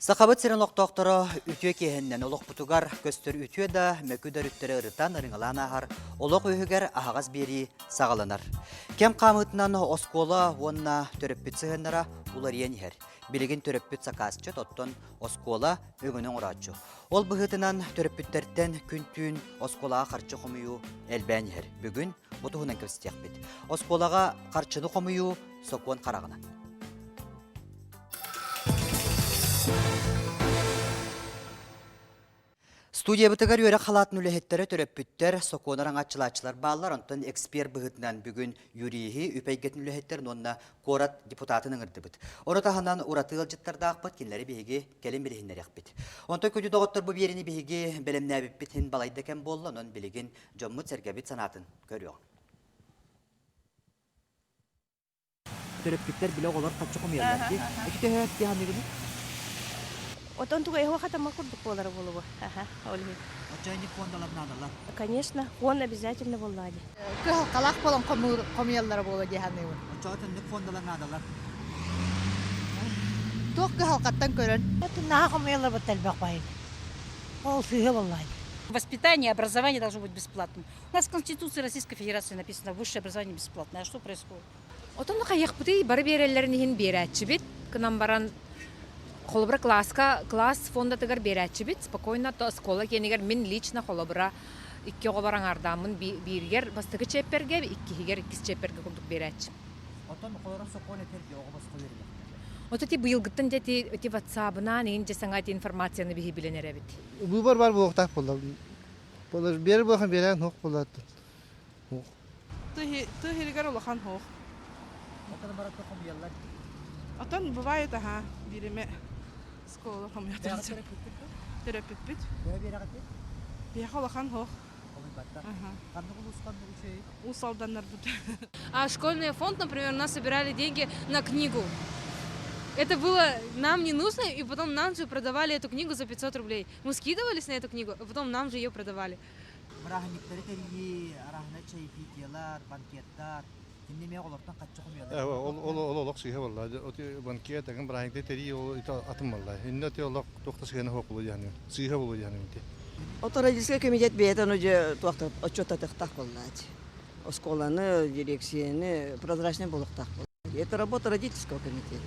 Сахабыт сирин олохтоохторо үтүө киэһэннэн олохпутугар көстөр үтүө да, мөкү да өрүттэри ырытан, ырыҥалаан ааһар олох үөһүгэр аһаҕас биэрии саҕаланар. Кэм хаамыытынан оскуола уонна төрөппүт сыһыаннара уларыйан иһэр. Билигин төрөппүт сакаасчыт, оттон оскуола өҥөнү оҥорооччу. Ол быһыытынан төрөппүттэртэн күн-түүн оскуолаҕа харчы хомуйуу элбээн иһэр. Бүгүн бу туһунан кэпсэтиэхпит. Оскуолаҕа харчыны хомуйуу сокуон хараҕынан. Студиябытыгар үөрэх халаатын үлэһиттэрэ, төрөппүттэр, сокуону араҥаччылааччылар бааллар. Онтон эксперт быһыытынан бүгүн юриһи, үп эйгэтин үлэһиттэрин уонна куорат депутатын ыҥырдыбыт. Ону таһынан ураты ыалдьыттардаахпыт, кинилэри биһиги кэлин билиһиннэриэхпит. Онтон күндү доҕоттор, бу биэриини биһиги бэлэмнээбиппит иһин балайда кэм буолла, онон билигин дьоммут-сэргэбит санаатын көрүөҕүҥ. Төрөппүттэр бile оҕолор харчы хомуйаллар дии. Ити төһө дии саныыгыный? Отон туга эһуох атама курдук буолара буолуо. Аха, ол иһин. Оччоҕо фондалар наадалар. Конечно, фонд обязательно буоллаа дии. Кыһалҕалаах буолан хомуйаллара буолуо дии саныыбын. Оччоҕо түннүк фондалар наадалар. Туох кыһалҕаттан көрөн? Наһаа хомуйаллар бытта элбэх баайын. Ол сыыһа буоллаа дии. Воспитание, образование должно быть бесплатным. У нас в Конституции Российской Федерации написано высшее образование бесплатное. А что происходит? Отон хайыахпытый бары биэрэллэрин иһин биэрээччибит. Гынан баран холобура класска класс фондатыгар биэрээччибит. Спокойно то оскуола киэнигэр мин лично холобура икки оҕобор аҥаардааммын бииригэр бастакы чиэппэргэ, иккиһигэр иккис чиэппэргэ курдук биэрээччим. Оттон холоро сокуон этэр дии оҕо босхо үөрэнэр. Ото ти быйылгыттан дьэ ити ити ватсабынаан иҥин дьэ саҥа ити информацияны биһи билэн эрэбит. Выбор бар буолуохтаах буолла. Буолар биэр буолан биэрэн суох буолар. Тыа иһигэр улахан суох. Отон баратта хомуйаллар. Отон бывает аха бииримэ школа хомуйатар. Төрөппүппүт. Төһө биэрэҕитий? Биһиэхэ улахан суох. Хомуйбаттар. Ханнык улуус ханнык үчүгэй? Уус Алданнарбыт. А школьный фонд, например, у нас собирали деньги на книгу. Это было нам не нужно, и потом нам же продавали эту книгу за 500 рублей. Мы скидывались на эту книгу, а потом нам же ее продавали. Бырааһынньыктары тэрийии, арааһына чаепитиелар, банкеттар, кинини эмиэ оҕолортон хаччы хомуйаллар. Ол ол ол олох сыыһа буолла. Банкет атын бырааһынньыкты тэрийии ол атын буолла. Иннэ ти олох туох да сыһыана суох буолуо диэн сыыһа буолуо диэн ити. Ото родительскай комитет бэйэтэ ону дьэ туохта отчуоттатыахтаах буоллааччы. Оскуоланы, дирекцияны прозрачный буолуохтаах буолла. Это работа родительского комитета.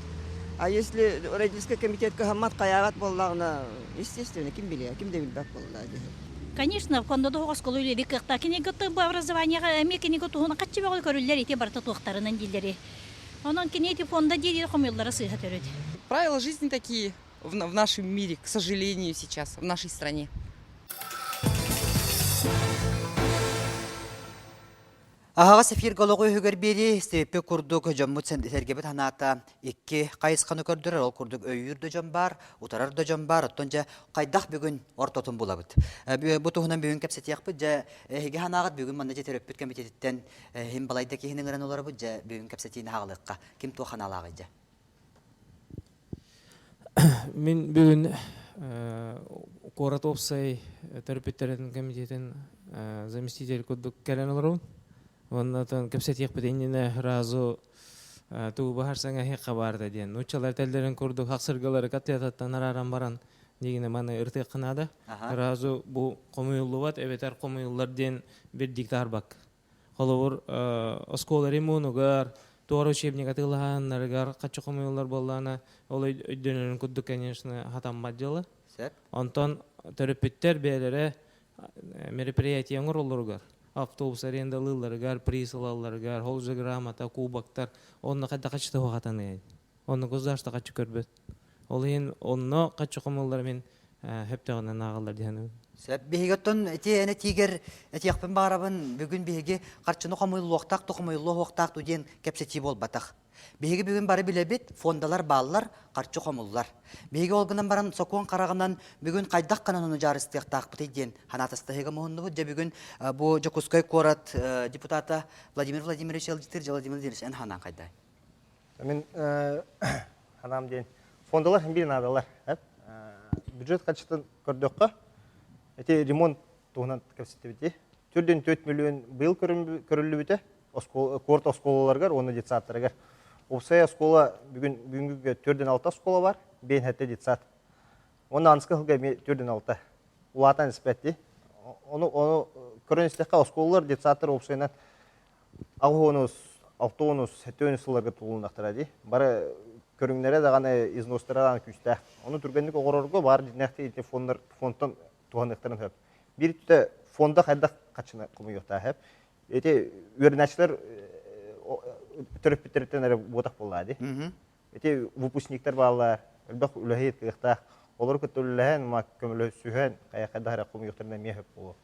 А если родительский комитет кыһаммат хайаабат буоллаҕына, естественно, ким билиэ, ким да билбэт буолла дии. Конечно, фондодоох оскуола үлэлии кыахтаах. Кинигэ бу образованиеҕа эмиэ кинигэ туһунан хаччы бөҕө көрүллэр ити барыта туохтарынан дииллэри. Онон кини ити фонда диир хомуйуллара сыыһа төрүт. Правила жизни такие в нашем мире, к сожалению, сейчас, в нашей стране. Аһаҕас эфиргэ олоҕу үһүгэр биэрии истибиппит курдук дьоммут сэргэбит санаата икки хайысханы көрдөрөр. Ол курдук өйүүр да дьон баар, утарар да дьон баар. Оттон дьэ хайдах бүгүн ортотун булабыт? Бу туһунан бүгүн кэпсэтиэхпит. Дьэ эһиги санааҕыт бүгүн манна дьэ төрөппүт комитетиттэн иһин балайда киһини ыҥыран олоробут. Дьэ бүгүн кэпсэтиини аҕалыахха. Ким туох санаалааҕый дьэ? Мин бүгүн куорат уопсай төрөппүттэрин комитетин заместитель курдук кэлэн олоробун. Уонна кэпсэтиэхпит иннинэ сразу тугу баһарсаҥ эһиэхэ баарда диэн. Нууччалар этэллэрин курдук хахсыргалары котлетаттан арааран баран дигинэ маны ырытыахха наада. Сразу бу хомуйуллубат эбэтэр хомуйуллар диэн вердикт аарбакка. Холобур, оскуола ремонугар, туора учебник атыылаһааннарыгар хаччы хомуйуллар буоллаҕына, ол өйдөнөрүн курдук, конечно, хатаммат дьыала. Сөп. Онтон төрөппүттэр бэйэлэрэ мероприятие оҥороллоругар, автобус арендалыылларыгар, приз ылалларыгар, ол же грамота, кубоктар, онно хайдах хаччы хатаныай? Онно государство хаччы көрбөт. Ол иһин онно хаччы хомуллар мин хөптөҕүнэн ааҕаллар диэн. Сөп. Биһиги оттон ити эн этиигэр этиэхпин баҕарабын, бүгүн биһиги харчыны хомуйуллуохтаах ту хомуйуллуохтаах ту диэн кэпсэтии буолбатах. Биһиги бүгүн бары билэбит, фондалар бааллар, харчы хомуллар. Биһиги ол гынан баран сокуон хараҕынан бүгүн хайдах гынан ону дьаарыстыахтаахпытый диэн ханаатастаһыыга муһуннубут. Дьэ бүгүн бу Дьокуускай куорат депутата Владимир Владимирович ыалдьыттыыр. Дьэ Владимир Владимирович, эн ханаан хайдай? Мин ханаам диэн фондалар биир наадалар. Бюджет харчытын көрдөххө, ити ремонт туһунан кэпсэттибит. Төрдүн 4 миллион быйыл көрүллүбүтэ куорат оскуолаларыгар уонна детсадтарыгар. Уопсай оскуола бүгүн бүгүнгү төрдүн алта оскуола бар, бэйэн хэтте детсад. Онно аныска сылга эмиэ 4,6. Улаатан испэт дии. Ону ону көрөн истэххэ оскуолалар, детсадтар уопсайынан 80 60 70 сылларга тутулуннахтара дии. Бары көрүҥнэрэ даҕаны изностара даҕаны күүстээх. Ону түргэнник оҥорорго баар дьиҥнээхтик ити фондар фондтан туһаныахтарын сөп. Биир өттө фонда хайдах хаччыны хомуйуохтаах сөп. Ити үөрэнээччилэр төрөппүттэриттэн эрэ буотах буоллаа дии. Ити выпускниктар бааллар, элбэх үлэһит кыахтаах. Олору кытта үлэлэһэн, ма көмөлөсүһэн, хайа эрэ хомуйуохтарын эмиэ сөп буолуо.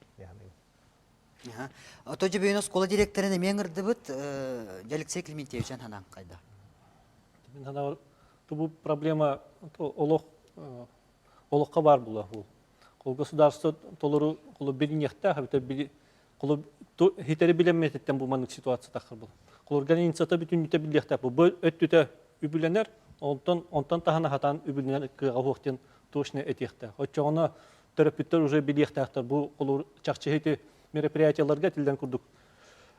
Ото дьэ оскуола директорын эмиэ ыҥырдыбыт Алексей Климентьевичан ханаан хайда? Мин санаабар, бу проблема олох олоххо баар була бу. Ол государство толору билиниэхтээх эбэтэр хитэри билэммэтиттэн бу маннык ситуация таххар була. Холор границата бүтүннүтэ билиэхтээх бу. Бу өттүтэ үбүлэнэр, онтон онтон таһына хатаан үбүлэнэр кыаҕа суох диэн точно этиэхтээх. Оччоҕуна төрөппүттэр уже билиэхтээхтэр бу холор чахчы ити мероприятияларга этиллэн курдук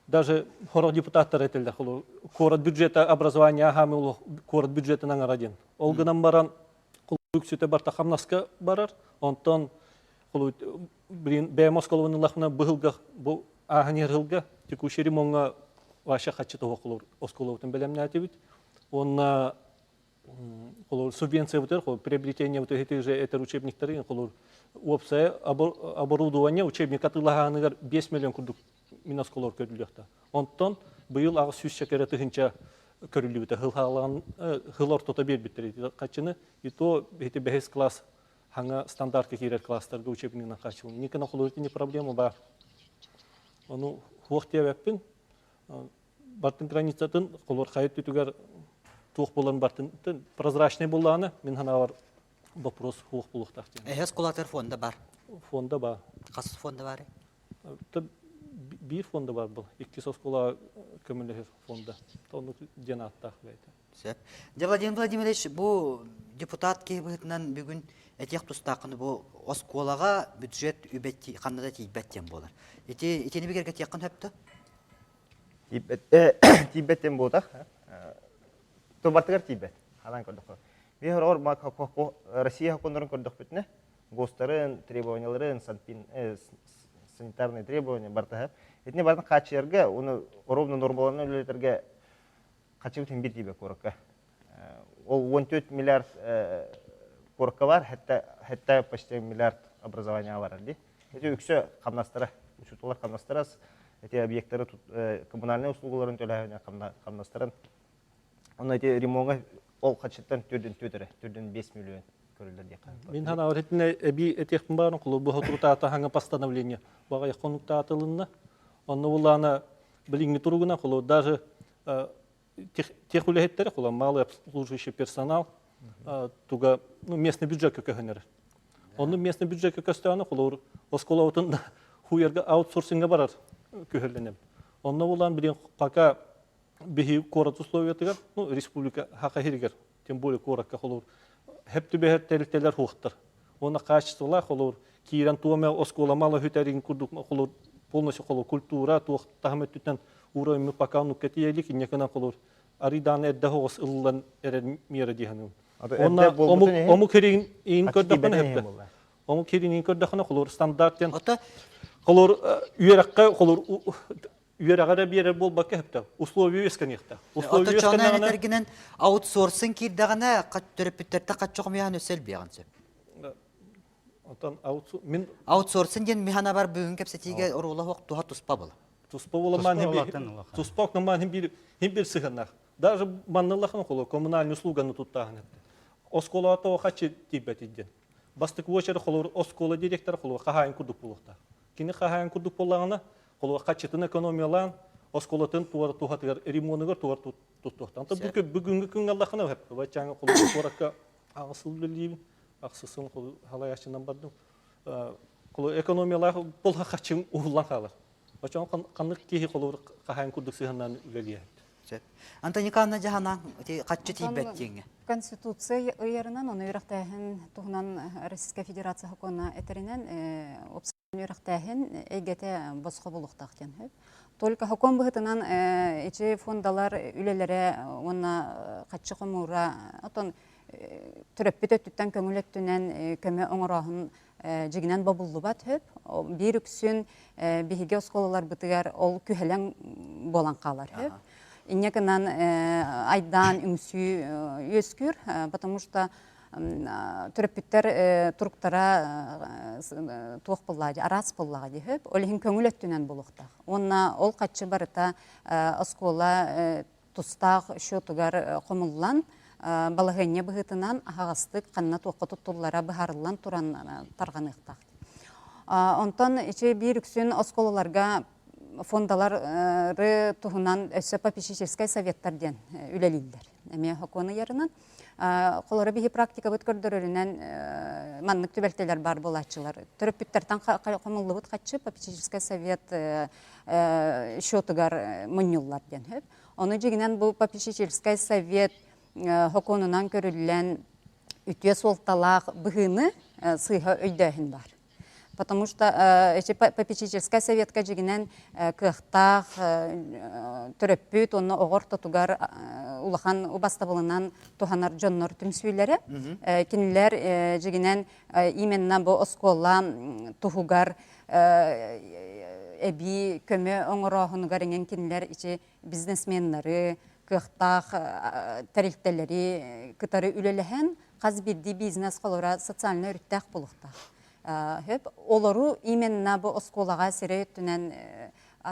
даже хорох депутаттар этэллэр холор куорат бюджета образование аһаамы куорат бюджетын аҥара диэн. Ол гынан баран үксүтэ барта хамнаска барар. Онтон блин бэйэм осколобун ыллахпына быһылга бу ааһан иһэр сылга текущий ремоҥҥа вообще хаччы тоһо осколобутун бэлэмнээтибит. Уонна холор субвенциябытыгар холор приобретениябытыгар ити же этэр учебниктары холор уопсайа оборудование учебник атыылаһааныгар 5 миллион курдук мин осколор көрүлүөхтэ. Онтон быйыл 800 кэрэ тыһынча көрүллүбүтэ. Хыл хыл ортото биэрбиттэр хаччыны. И то ити бэһис класс хаҥа стандартка киирэр класстарга учебнигынан хааччылын. Никона холуйут не проблема бар. Ону хуох диэбэппин. Бартын границатын холор хайыт түтүгэр туох болан бартын прозрачный буллааны мин ханаабар вопрос хуох булуохтаах диэн. Эһэс кулатыр фонда бар. Фонда бар. Хас фонда бар? Биир фонда бар был. Иккис оскуола көмөлөһөр фонда. Оннук диэн ааттаах бэйэтэ. Сөп. Дьэ, Владимир Владимирович, бу депутат киһи быһыытынан бүгүн этиэх тустааххын бу оскуолаҕа бюджет үбэ ханна да тиийбэт диэн буолар. Ити итини бигэргэтиэххин сөп Тиийбэт тиийбэт диэн буолтах. Тубартыгар тиийбэт. Ханаан көрдөххө. Биир хороҕор Россия хокуннарын көрдөхпүтүнэ, ГОСТарын, требованияларын, санитарные требования бартаһа. Итини барын хааччыйарга, уну ровно нормаларынан үлэлэтэргэ хаччыбыт иһин биир тиийбэт куоракка. Ол 14 миллиард куоракка бар, хэтта почти миллиард образования барар дии. Эти үксэ хамнастара, учууталлар хамнастара, эти объекттары коммунальнай услугаларын төлөһүнэ хамнастарын. Онно эти ремонга ол хаччыттан түрдүн түөтөрө, түрдүн 5 миллион көрүллэр диэххэ. Мин ханаабар этинэ эби этиэхпин баарын кулу бу хотурутаата хаҥа постановление баҕайы хонуктаатылынна. Онно булаана билиҥҥи туругунан холу даже тех үлэһиттэрэ холо малый обслуживающий персонал туга ну местный бюджетка көһөнөр. Онну местный бюджетка көстөөнө холоор осколобутун хуярга аутсорсинга барар күһөлленем. Онно булан билин пока биһи куорат условиятыгар, ну республика хака хиригер, тем более куоракка холоор хеп түбэһэр тэрилтэлэр хуохтар. Уонна качестволаах холоор киирэн туоме оскуола мала хүтэрин курдук холоор полностью холоор культура туох таһым өттүттэн уровень пока оннукка тиийэлик инньэ холоор арыйдааны эрдэ оҕус ылыллан эрэр мера диэханын. Уонна омук омук хирин иин көрдөххүнэ хөптө. Омук хирин иин көрдөххүнэ холоор стандарт диэн холоор үөрэххэ холоор үөрэҕэ эрэ биэрэр буолбакка сөптөөх. Условия үөскэниэхтээх. Условия үөскэннэҕинэ этэргинэн аутсорсинг киирдэҕинэ төрөппүттэртэн хаччы хомуйаһан өссө элбиэҕин сөп. Онтон мин аутсорсинг диэн миһана бар бүгүн кэпсэтиигэ оруола суох туһа туспа була. Туспа буоламаан туспа окномаан хим бир хим бир сыһыннах. Даже маннылахан холо коммунальный услуганы туттааһын этте. Оскуолаата хаччы тиийбэт диэн. Бастакы очередь холор оскуола директора холор хаһаайын курдук буолуохтаах. Кини хаһаайын курдук буоллаҕына, холор хаччытын экономиялаан, оскуолатын туора туһатыгар ремоныгар тугар туттуохтаах. Онтон бүгүҥҥү күҥҥэ аллахына хөп. Баччааҥы холор куоракка аҕыс сыл үлэлиибин, ахсысын халайааччынан бардым. Холор экономиялаах болха хаччын уһуллан хаалар. Очон ханнык киһи холор хаһаайын курдук сыһаннан үлэлиэһэт. Сөп. Антон Николаевна дьаһанан ити хаччы тиийбэт диэҥҥэ. Конституция ыйарынан, ону үөрэхтээһин туһунан Российская Федерация сокуона этэринэн, үөрэхтээһин эйгэтэ босхо буолуохтаах диэн сөп. Только сокуон быһыытынан ити фондалар үлэлэрэ уонна хаччы хомуура, отон. төрөппүт өттүттэн көҥүл өттүнэн көмө оҥорооһун дьигинэн бобуллубат хөп. Биир үксүн биһиги оскуолаларбытыгар ол күһэлэҥ буолан хаалар хөп. Инньэ гынан айдаан үҥсүү үөскүүр, потому что төрөппүттэр туруктара туох буоллаҕа дии, араас буоллаҕа дии хөп. Ол иһин көҥүл өттүнэн буолуохтаах. Уонна ол хаччы барыта оскуола тустаах счетугар хомуллан, балаһыанньа быһыытынан аһаҕастык ханна туохха туттуллара быһаарыллан туран тарҕаныахтаах. Онтон ичи биир үксүн оскуолаларга фондалары туһунан өссө попечительскай советтар диэн үлэлииллэр. Эмиэ сокуон ыйарынан. Холоро биһи практикабыт көрдөрөрүнэн маннык түбэлтэлэр баар буолааччылар. Төрөппүттэртэн хомуллубут хаччы попечительскай совет счетугар мунньуллар диэн сөп. Ону дьиҥинэн бу попечительскай совет сокуонунан көрүллэн үтүө суолталаах быһыыны сыыһа өйдөөһүн бар. Потому что эти попечительскай советка дьигинэн кыахтаах төрөппүт уонна оҕо ортотугар улахан убастабылынан туһанар дьоннор түмсүүлэрэ. Кинилэр дьигинэн именно бу оскуола туһугар эбии көмө оҥорооһунугар иҥэн кинилэр ичи бизнесменнары, кыахтаах тэрилтэлэри кытары үлэлэһэн хас биирдии бизнес холобура социальнай өрүттээх буолуохтаах. Хөп олору именно бу оскуолаҕа сирэй өттүнэн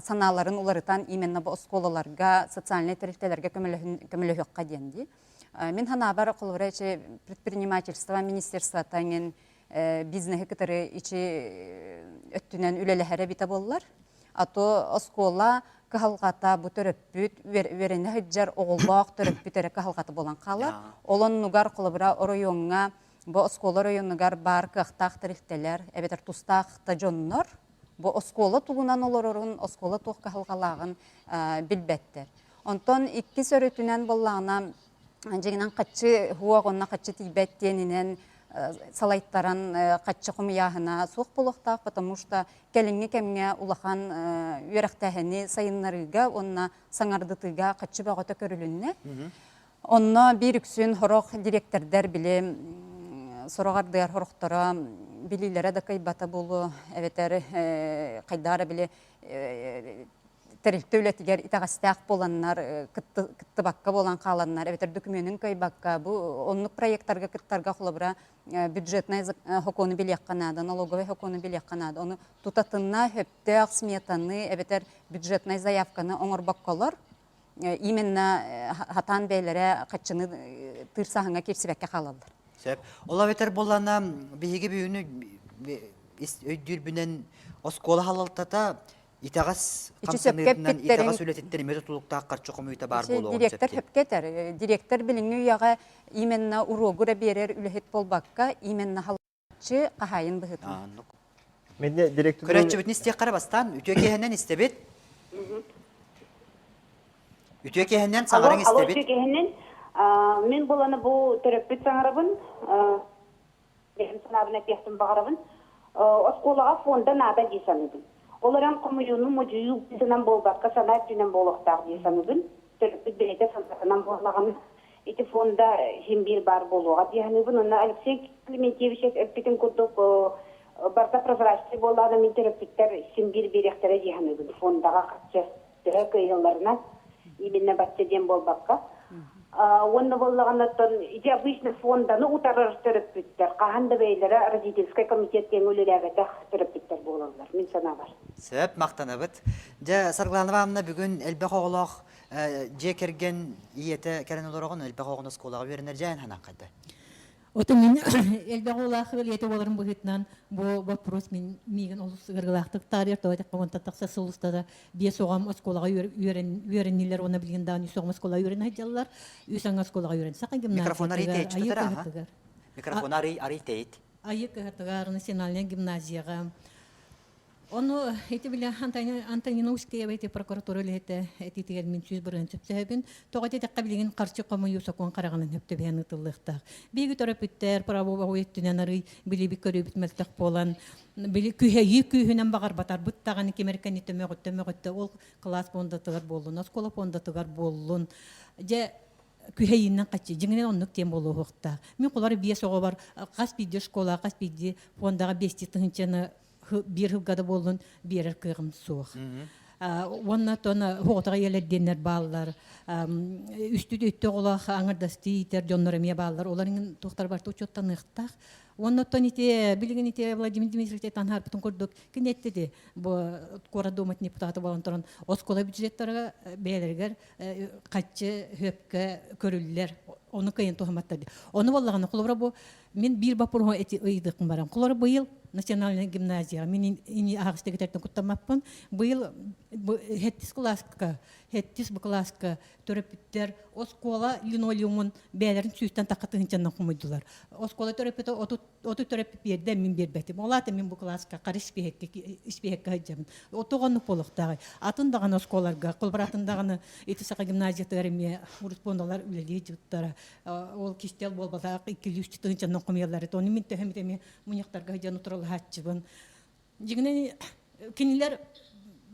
санааларын уларытан именно бу оскуолаларга социальнай тэрилтэлэргэ көмөлөһүөххэ диэн дии. Мин санаабар холобура ичи предпринимательство министерствота иҥин бизнеһи кытары ичи өттүнэн үлэлэһэрэ эбитэ буоллар. А то оскуола кыһалҕата бу төрөппүт үөрэнэ сылдьар оҕолоох төрөппүт эрэ кыһалҕата буолан хаалар. Ол оннугар холобура оройуоҥҥа бу оскуола оройуонугар баар кыахтаах тэрилтэлэр эбэтэр тустаах да дьоннор бу оскуола тугунан олорорун, оскуола туох кыһалҕалааҕын билбэттэр. Онтон иккис өрүтүнэн буоллаҕына дьиҥинэн хаччы уох онно хаччы тиийбэт диэнинэн салайтаран хаччы хомуйааһына суох буолуохтаах, потому что кэлиҥҥи кэмҥэ улахан үөрэхтээһини сайыннарыыга уонна саҥардытыыга хаччы бөҕөтө көрүлүннэ. Онно биир үксүн сорох дириэктэрдэр били сорох ардыгар сорохторо билиилэрэ да кыайбата буолуо эбэтэр хайдах эрэ били тэрилтэ үлэтигэр итэҕэстээх буоланнар, кыттыбакка буолан хааланнар, эбэтэр дөкүмүөнүн кыайбакка, бу оннук проектарга кыттарга холобура бюджетнай сокуону билиэххэ наада, налоговай сокуону билиэххэ наада. Ону тутатына сөптөөх сметаны эбэтэр бюджетнай заявканы оҥорбокколор, именно хатаан бэйэлэрэ хаччыны тыырсаһыҥҥа киирсибэккэ хаалаллар. Сөп. Ол эбэтэр буоллаана биһиги бүгүнү өйдүүрбүнэн оскуола халалтата итэҕэс хамсаныытынан итэҕэс үлэтиттэн эмиэ тутулуктаах харчы хомуйуута баар буолуоҕун Директор сөпкө этэр. Директор билиҥҥи үйэҕэ именно уруогу эрэ биэрэр үлэһит буолбакка, именно халаччы хаһаайын быһыытынан. Менне директор Көрөөччүбүтүн истиэххэ эрэ бастаан үтүө киэһэнэн истэбит. Үтүө киэһэнэн саҥарыҥ истэбит. Алло, үтүө киэһэнэн. Мин буланы бу төрөппүт саҥарабын. Бэйэм санаабын этиэхпин баҕарабын. Оскуолаҕа фонда наада дии саныыбын. Ол эрэн хомуйууну модьуйуу быһыытынан буолбакка, санаа өттүнэн буолуохтаах дии саныыбын. Төрөппүт бэйэтэ санаатынан буоллаҕына, ити фонда син биир баар буолуоҕа дии саныыбын. Уонна Алексей Клементьевич эппитин курдук, барыта прозрачный буоллаҕына, мин төрөппүттэр син биир биэриэхтэрэ дии саныыбын. Фондаҕа харчы төһө кыайалларынан именно бачча диэн буолбакка. Уонна буоллаҕына оттон ити обычно фонданы утарар төрөппүттэр хаһан да бэйэлэрэ родительскай комитет диэҥҥэ үлэлээбэтэх төрөппүттэр буолаллар мин санаабар. Сөп, махтанабыт. Дьэ, Саргылана Ивановна бүгүн элбэх оҕолоох дьиэ кэргэн ийэтэ кэлэн олороҕун, элбэх оҕону оскуолаҕа үөрэнэр дьээн ханаан хайда? Отон мин элбэх оҕолоох ыал буоларым быһыытынан бу боппуруос мин миигин олус ыарыылаахтык таарыйар. Тоҕо диэтэххэ уонтан тахса сыл устата биэс оҕом оскуолаҕа үөрэннилэр уонна билигин даҕаны үс оҕом оскуолаҕа үөрэнэ сылдьаллар. Үс аҥа оскуолаҕа үөрэн Саха Микрофон арый гимназиятыгар, тэйит Айыы аха. кыһатыгар. Микрофон арый арый тэйит. Айыы кыһатыгар национальнай гимназияҕа Ону ити бile Антонина Ускеева ити прокуратура үлэһитэ этиитигэр мин 100% сөпсөһөбүн. Тоҕо диэтэххэ билигин харчы хомуйуу сокуон хараҕынан сөптөбүһэн ыытыллыахтаах. Биһиги төрөппүттэр правовой өттүнэн арый билиби көрүүбүт мөлтөх буолан били күһэйии күүһүнэн баҕарбатарбыт даҕаны ким эрэ кэнниттэн мөҕүттэ мөҕүттэ ол кылаас фондатыгар буоллун, оскуола фондатыгар буоллун. Дьэ. күһэйииннэн хаччы дьиҥинэн оннук диэн буолуохтаах. Мин холор биэс оҕобор хас биирдии школа, хас биирдии фондаҕа биэстии тыһыынчаны биир сылга да буоллун биэрэр кыаҕым суох. Уонна тон оҕотоҕо ийэлэр диэннэр бааллар. Үстүт үттэ оҕолоох аҥардастыы иитэр дьоннор эмиэ бааллар. Олар иҥин туохтар барыта учуоттаныахтаах. Уонна оттон ити билигин ити Владимир Дмитриевич танһаарбытын курдук кини этти бу куорат дууматын депутата буолан туран оскуола бюджеттара бэйэлэригэр хаччы хөпкө көрүллэр ону кыайан туһамматтар. Ону буоллаҕына холобура бу Мин биир боппуруоһу эти ыйдыкпын баран. Холор быйыл национальная гимназия. Мин ини аһаҕастыгытартан куттаммаппын. Быйыл хеттис кылааска, хеттис бу кылааска төрөппүттэр оскуола линолеумун бэйэлэрин сүүстэн тахха тыһынчаннан хомуйдулар. Оскуола төрөппүтэ оту төрөппүт биэрдэ, мин биэрбэтим. Ол аата мин бу кылааска хары испиэһэккэ сылдьабын. Отоҕоннук буолуохтааҕый. Атын даҕаны оскуоларга, холобур атын даҕаны ити саха гимназиятыгар эмиэ урут буоналар үлэлии дьыттара. Ол кистэл буолбатах иккилүү тыһыынчанан хомуйаллар этэ. Ону мин төһөм эмиэ мунньахтарга сылдьан утарылаһааччыбын. Дьиҥинэн кинилэр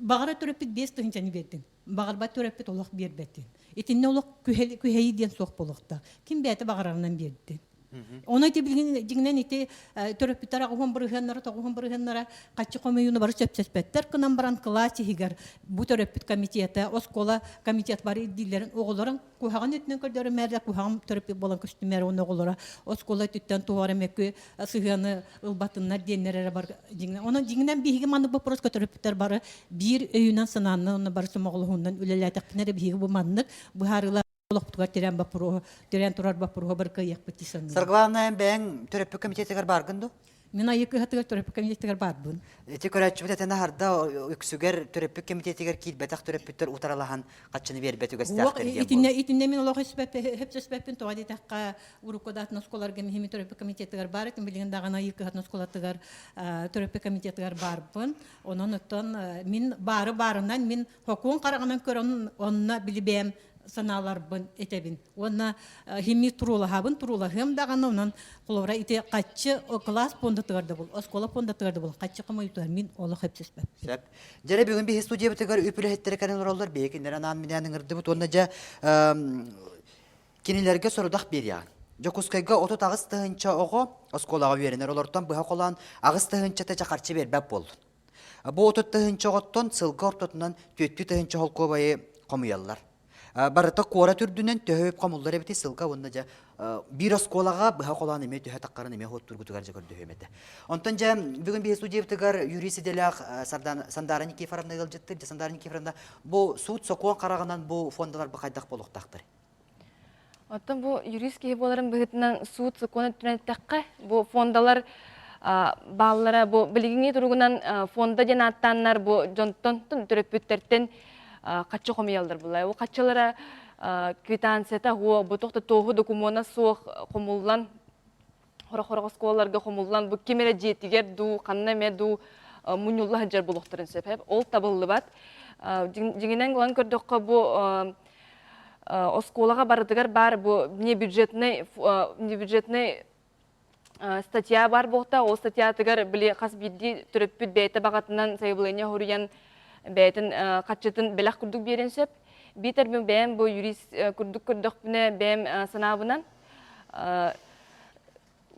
баҕара төрөппүт 5 тыһыынчаны биэрдин, баҕарбат төрөппүт олох биэрбэтин. Итиннэ олох күһэйии диэн суох буолуохтаах. Ким бэйэтэ баҕарарынан биэрдин. Ону ити билигин дьиҥинэн ити төрөппүттэр аҕыһын бырыһыаннара, тоҕуһун бырыһыаннара хаччы хомуйууну бары сөпсөспөттөр гынан баран кылаас иһигэр бу төрөппүт комитета, оскуола комитет бары ирдииллэрин оҕолорун куһаҕан өттүнэн көрдөрүмээр куһаҕан төрөппүт буолан көстүмээр уонна оҕолоро оскуола өттүттэн туох эрэ мөкү сыһыаны ылбатыннар диэннэр эрэ бар дьиҥинэн онон дьиҥинэн биһиги маннык боппуруоска төрөппүттэр бары биир өйүнэн санааннан уонна бары сомоҕолоһуунан үлэлээтэхпинэ эрэ биһиги бу маннык быһаарыылар олохпутугар тирээн боппуруоһу тирээн турар боппуруоһу бары кыайыахпыт дии саныыбын. Саргылаана бэйэҥ төрөппүт комитетыгар бааргын дуо? Мин Айыы кыһатыгар төрөппүт комитетыгар баарбын. Ити көрөөччүбүт этэн аһарда үксүгэр төрөппүт комитетигэр киирбэтэх төрөппүттэр утаралаһан хаччыны биэрбэт үгэстээхтэр диэн итиннэ итиннэ мин олох сөпсөспөппүн тоҕо диэтэххэ урукку даатын оскуоларга миһими төрөппүт комитетыгар баар этим билигин даҕаны Айыы кыһатын оскуолатыгар төрөппүт комитетыгар баарбын. Онон оттон мин баары баарынан мин хокуон хараҕынан көрөн онно билибэм санааларбын этэбин. Уонна химми туруулаһабын, туруулаһыам даҕаны, онон холобура ити хаччы кылаас пуондатыгар да бул, оскуола пуондатыгар да бул, хаччы хомуйутугар мин олох сөпсөспөппүн. Сөп. Дьэрэ бүгүн биһи студиябытыгар үп үлэһиттэрэ кэлэн олороллор, биһи кинилэр анаан минээн ыҥырдыбыт уонна дьэ кинилэргэ сорудах биэриэҕиҥ. Дьокуускайга 38 тыһыынча оҕо оскуолаҕа үөрэнэр, олортон быһа холоон 8 тыһыынчата дьэ харчы биэрбэт буоллун. Бу 30 тыһыынча оҕоттон сылга ортотунан 4 тыһыынча холкуобайы хомуйаллар. Барыта куорат үрдүнэн төһө үп хомуллар эбити сылга уонна дьэ биир оскуолаҕа быһа холоон эмиэ төһө таххарын эмиэ хуоттургутугар дьэ көрдөһүөм этэ. Онтон дьэ бүгүн биһи студиябытыгар юрист идэлээх Сандара Никифоровна ыалдьыттыр. Дьэ Сандара Никифоровна бу суут сокуон хараҕынан бу фондалар бу хайдах буолуохтаахтар? Оттон бу юрист киһи буоларын быһыытынан суут сокуон өттүнэн эттэххэ, бу фондалар бааллара бу билигиҥҥи туругунан фонда диэн ааттааннар бу дьонтон төрөппүттэртэн хаччы хомуйаллар булла. Бу хаччылара квитанцията хуо бу туох да туоһу докумуона суох хомуллан хорох-хорох оскуолаларга хомуллан бу ким эрэ дьиэтигэр дуу ханна эмэ дуу мунньулла сылдьар буолуохтарын сөп. Ол табыллыбат. Дьиҥинэн ылан көрдөххө бу оскуолаҕа барытыгар баар бу внебюджетный внебюджетный статья баар буолта ол статьятыгар били хас биирдии төрөппүт бэйэтэ баҕатынан сайабылыанньа суруйан бэйэтин хаччытын бэлэх курдук биэрэн сөп биитэр мин бэйэм бу юрист курдук көрдөхпүнэ бэйэм санаабынан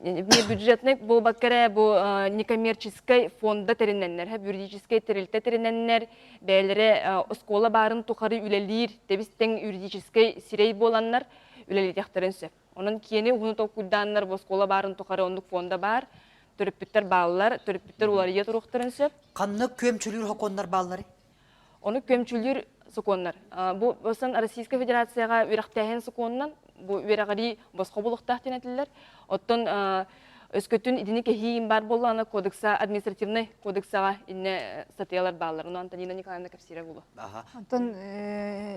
бюджетный буолбакка эрэ бу некоммерческой фонда тэринэннэр, юридическай тэрилтэ тэринэннэр, бэйэлэрэ оскуола баарын тухары үлэлиир тэбис-тэҥ юридическай сирэй буоланнар үлэлиэхтэрин сөп. Онон киэни уһуну толкуйдааннар бу оскуола баарын тухары оннук фонда баар, төрөппүттэр бааллар, төрөппүттэр уларыйа туруохтарын сөп. Ханнык күөмчүлүүр сокуоннар баалларый? Ону күөмчүлүүр сокуоннар. Бу босан Российскай Федерацияҕа үөрэхтээһин сокуонунан бу үөрэҕирии босхо буолуохтаах диэн этиллэр. Оттон өскөтүн итини кэһии баар буоллаҕына кодекса административнай кодексаҕа иннэ статьялар бааллар. Ону Антонина Николаевна кэпсиирэ буолуо. Оттон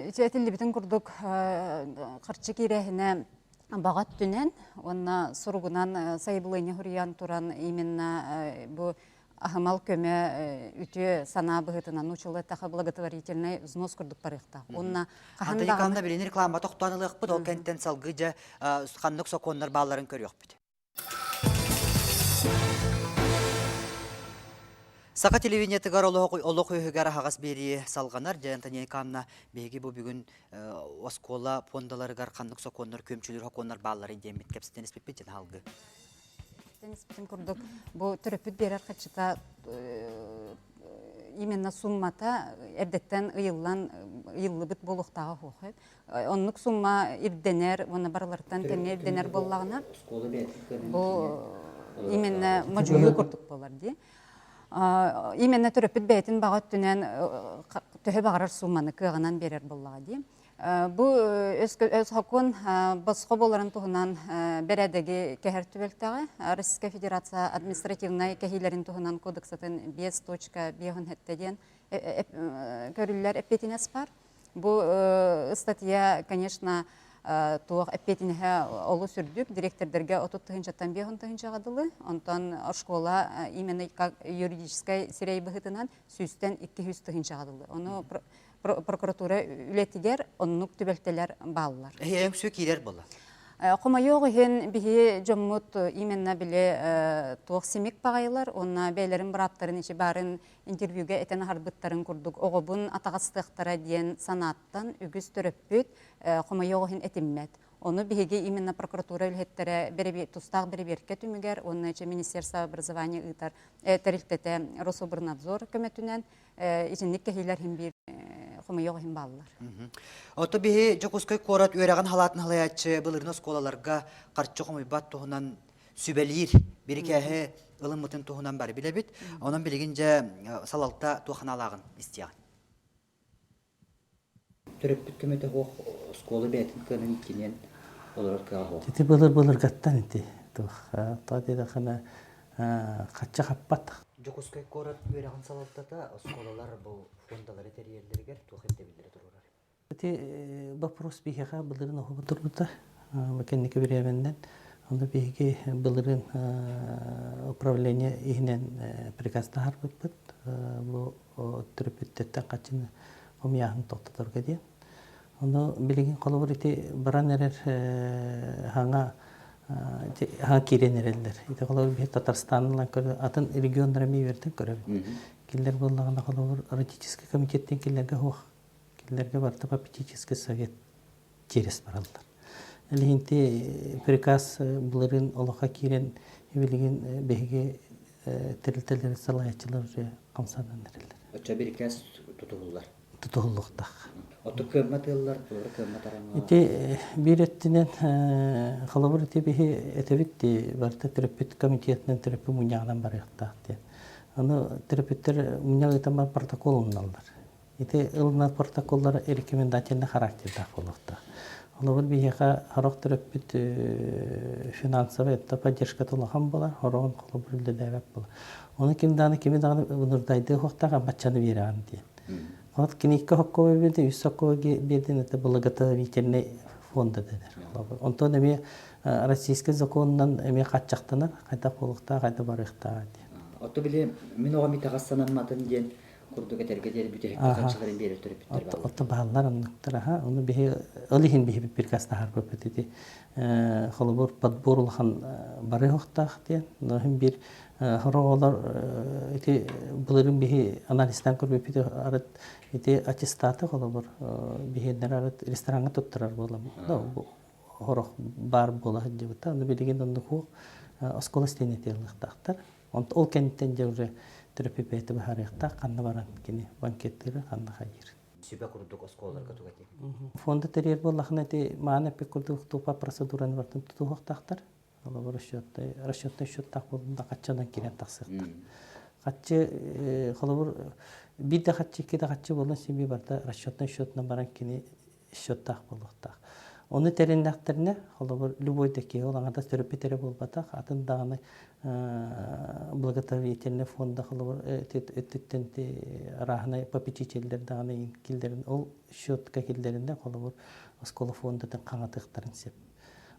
ити этиллибитин курдук харчы киирээһинэ баҕа өттүнэн уонна суругунан сайабылыанньа суруйан туран именно бу аһымал көмө үтүө санаа быһыытынан нууччалыы эттэххэ благотворительный взнос курдук барыахтаах. Уонна хаһан Антон Николаевна билини реклама тохтоон ылыахпыт, ол кэнтэн салгыы дьэ ханнык сокуоннар баалларын көрүөхпүт. Саха телевидениетыгар олох үөһүгэр аһаҕас биэрии салҕанар. Дьэ, Антонина Николаевна, биһиги бу бүгүн оскуола пуондаларыгар ханнык сокуоннар, күөмчүлүүр сокуоннар баалларый диэммит кэпсэтэн испиппит дьэн алгы. Испитин курдук, бу төрөппүт биэрэр хаччыта именно суммата эрдэттэн ыйыллан ыйыллыбыт буолуохтааҕа суох. Оннук сумма ирдэнэр уонна барыларыттан тэҥҥэ ирдэнэр буоллаҕына, бу именно модьуйуу курдук буолар дии. Именно төрөппүт бэйэтин баҕа өттүнэн төһө баҕарар суумманы кыаҕынан биэрэр буоллаҕа дии. Бу өс сокуон босхо буоларын туһунан бэрээдэги кэһэр түбэлтэҕэ Российская Федерация административнай кэһиилэрин туһунан кодексатын 5.57 диэн көрүллэр эппиэтинэс бар. Бу ыстатыйа, конечно, туох эппиэтинэһэ олус үрдүк. Директордарга 30 тыһыынчаттан 50 тыһыынчаҕа дылы. Онтон школа именно как юридическай сирэй быһыытынан сүүстэн 200 тыһыынчаҕа дылы. Ону прокуратура үлэтигэр оннук түбэлтэлэр бааллар. Эһиэҥ киирэр буолла. Хомойуох иһин биһи дьоммут именно били туох симик баҕайылар уонна бэйэлэрин бырааптарын ичи баарын интервьюга этэн аһарбыттарын курдук оҕобун атаҕастыахтара диэн санааттан үгүс төрөппүт хомойуох иһин этиммэт. Ону биһиги именно прокуратура үлэһиттэрэ тустаах бэрэбиэркэ түмүгэр уонна Министерство образования ыытар тэрилтэтэ Рособрнадзор көмөтүнэн итинник кэһиилэр иһин биир хомойуох иһин бааллар. Ото биһи Дьокуускай куорат үөрэҕин халаатын халайааччы былырыын оскуолаларга харчы хомуйбат туһунан сүбэлиир бирикээһи ылыммытын туһунан бары билэбит. Онон билигин дьэ салалта туох аналааҕын истиэҕин. Төрөппүт көмөтө суох оскуола бэйэтин кыанан иккиниэн олорор кыаҕа суох. Ити былыр-былыргаттан ити туох тоҕо диэтэххинэ хачча хаппат. Дьокуускай куорат үөрэҕин салалтата оскуолалар бу фондалары тэрийэллэригэр туох ирдэбиллэри туруорар? Ити вопрос биһиэхэ былырыын оһоҕо турбута. Кэнники бириэмэннэн. Ону биһиги былырыын управление иһинэн приказ таһаарбыппыт. Бу төрөппүттэртэн хаччыны хомуйааһын тохтоторго диэн. Ону билигин холобур ити баран эрэр хаҥа хаҥа киирэн эрэллэр. Ити холобур биһи Татарстан ылан көрө атын регионнары эмиэ үөрдэн көрөбүт. Кинилэр буоллаҕына холобур родительский комитеттен кинилэргэ суох Кинилэргэ барыта попечительский совет через бараллар. Илиһинти приказ былырыын олохо киирэн билигин биһиги тэрилтэлэри салайааччылар уже хамсанан эрэллэр. Оччо бирикээс тутуһуллар. Тутуһуллуохтаах. Оту кыаммат ыаллар, былыр кыаммат араҥа. Ити биир өттүнэн холобур ити биһи этэбит ди барыта төрөппүт комитетынан төрөппүт мунньаҕынан барыахтаах диэн. Аны төрөппүттэр мунньах ыытан баран протокол ылыналлар. Ити ылынар протоколлар рекомендательный характердаах буолуохтаах. Холобур, биһиэхэ сорох төрөппүт финансовый это поддержката улахан буолар, сороҕун холобур үлэлээбэт буолар. Ону ким даҕаны кими даҕаны ынырдайдыы суохтаах аммаччаны биэрэҕин диэн. Вот киникке соккуба биэрдин, үс соккуба биэрдин, это благотворительный фонда дэнэр. Онтон эмиэ российский законунан эмиэ хаччахтанар, хайдах буолуохтаах, хайдах барыахтаах диэн. Ото били мин оҕом итэҕэс санамматын диэн курдук этэргэ диэри бүтэһик харчыларын биэрэр төрөппүттэр бааллар. Отто бааллар оннуктар аха. Ону биһи ол иһин биһи приказ таһаарбыппыт ити холобур подбор улахан бары охтаах диэн. Но иһин биир хороҕолор ити былырын биһи анализтан көрбүппүт арыт ити аттестаты холобур биһиэннэр арыт рестораҥҥа туттарар буолам. Хорох баар буола сылдьыбыта. Ону билигин оннук суох оскуола стенетиялыахтаахтар. Ол кэнниттэн дьэ уже төрөппүт бэйэтэ быһаарыахтаах ханна баран кини банкеттыыры ханна хайыыр. Сүбэ курдук оскуолаларга туга этиэҥ? Фонда тэрийэр буоллахына ити маан эппит курдук тупа процедураны барытын тутуһуохтаахтар. Олобор расчетный расчетный счеттаах буоллун да хаччанан киирэн тахсыахтаах. Хаччы холобур биир да хаччы икки да хаччы буолан син барыта расчетный счетунан баран кини счеттаах буолуохтаах. Ону тэриннэхтэринэ, холобур, любой да киһи ол аҥардас төрөппүт эрэ буолбатах, атын даҕаны благотворительный фонда холобур өттүттэн арааһынай попечителлэр даҕаны киллэрин ол счетка киллэринэ холобур оскуола фондатын хаҥатыахтарын сөп.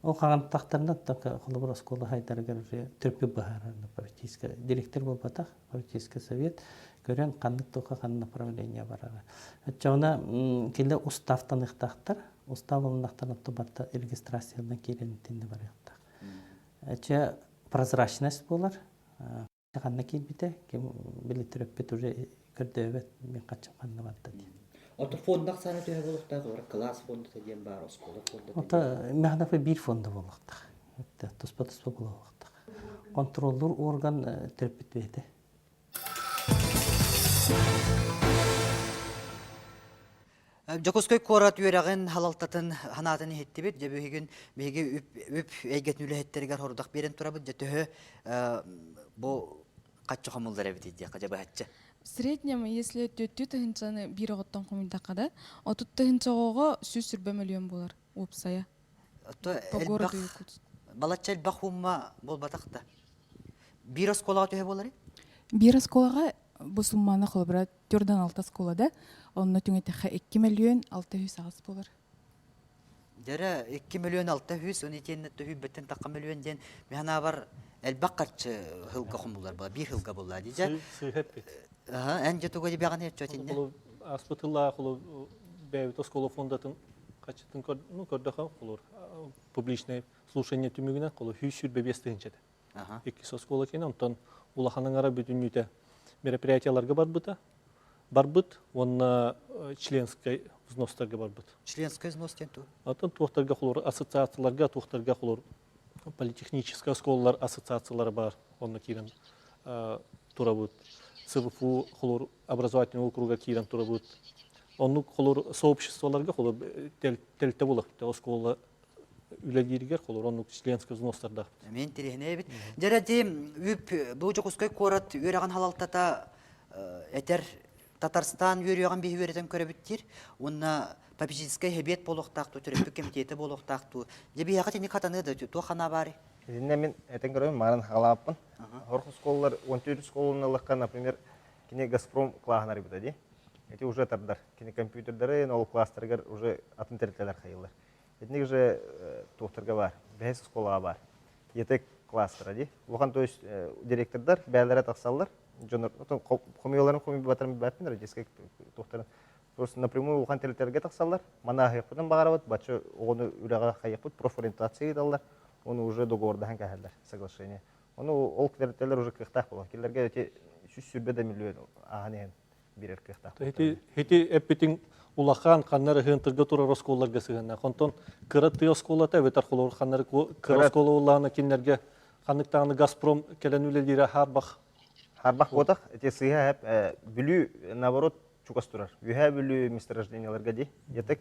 Ол хаҥаттахтарына холобур оскуола хайдарыгар төрөппүт быһаарар попечительскай директор буолбатах Политический совет көрөн ханнык туохха ханна направление барара. Оччоҕуна кинилэр уставтаныахтаахтар. Устав ылыннахтарына барыта регистрациянан киирэн итиннэ барыахтаах. Чэ прозрачность буолар. Ханна киирбитэ, ким били төрөппүт уже көрдөөбөт, мин хаччым ханна барда диэн. Ото фонда ахсаана төһө буолуохтаах, олор кылаас фондата диэн баар, оскуола фондата Ото Механафа биир фонда буолуохтаах. Туспа-туспа буолуохтаах. Контроллуур орган төрөппүт бэйэтэ. Дьокуускай куорат үөрэҕин халалтатын ханаатын иһиттибит. Дьэ биһигин биһиги үп, үп эйгэтин үлэһиттэригэр хорудах биэрэн турабыт. Дьэ төһө бу хаччы хомуллар эбит диэххэ дьэ быһаччы. В среднем, если түөттүү тыһыынчаны биир оҕоттон хомуйдахха да, 30 тыһыынча оҕоҕо 120 мөлүйүөн буолар уопсайа. По городу Якутск. Балачча элбэх уумма буолбатах да. Биир оскуолаҕа төһө буоларый? Биир оскуолаҕа бу сумманы холобура төрдөн алта оскуолада, онно түҥэтэххэ 2 мөлүйүөн 608 буолар. Дьэрэ 2 мөлүйүөн 600, оны итиэннэ төһүйбэттэн тахха мөлүйүөн диэн миһанаабар элбэх харчы хылга хомуллар була, биир хылга буолла дии. Сыыһа эппит. Эн же туга дибэҕин өччөтинне. Аспыт тыллаах бэйэбит оскуола фондатын хаччытын ну көрдөхө холор публичное слушание түмүгүнэн холо 125 тыһыынча Иккис оскуола киэнэ, онтон улахан аҥара бүтүннүүтэ мероприятияларга барбыта, барбыт уонна членскай взностарга барбыт. Членскай взнос диэн туох? Атын туохтарга холор ассоциацияларга, туохтарга холор политехническай оскуолалар ассоциациялара бар, онно киирэн турабыт. СВФУ холор образовательный округа киирэн турабыт. Оннук холор сообществоларга холор тэлтэ булах оскуола үлэлииригэр холор оннук членскай взностардаах. Мен тириһинэбит. Дьэрэ ди үп бу Дьокуускай куорат үөрэҕин халалтата этэр Татарстан үөрүөҕүн биһи үөрэтэн көрөбүт диир. Уонна попечительскай хэбиэт буолуохтаах туу, төрөппүт кэмитиэтэ буолуохтаах туу. Дьэ биһиэхэ тини хатаныа да туох ханаа баарый? Итиннэ мин этэн көрөбүн, маарын хаалааппын. Хорох оскуолалар, 14 оскуоланы ыллахха, например, кини Газпром клаһын арыйбыта дии. Эти уже тардар. Кини компьютердары, ол класстарыгар уже атын тэрилтэлэр хайыллар. Итинник же туохтарга бар, бэһис оскуолаҕа бар. ЕТЭК класстара дии. Улахан то есть директордар бээлэрэ тахсаллар. Дьоннор хомуйаларын хомуйбатарын билбэппин, родительскай туохтарын просто напрямую улахан тэрилтэлэргэ тахсаллар. Маны аһыахпытын баҕарабыт, бачча оҕону үлэҕэ хайыахпыт, профориентация ыыталлар. Ону уже договордаһан кэһэллэр, соглашение. Ону ол тэрилтэлэр уже кыахтаах буолар. Кинилэргэ эти 120 да миллион ааһан иһэн биэрэр кыахтаах. Ити ити эппитиҥ улахан ханнар ыһыынтырга турар оскуолаларга сыһыаннаах. Онтон кыра тыа оскуолата эбэтэр холобур ханнары кыра оскуола буоллаҕына кинилэргэ ханнык даҕаны Газпром кэлэн үлэлиирэ хаарбах. Хаарбах буотах. Ити сыыһа эп Бүлүү наоборот чугас турар. Үөһээ Бүлүү месторожденияларга дии. Ятак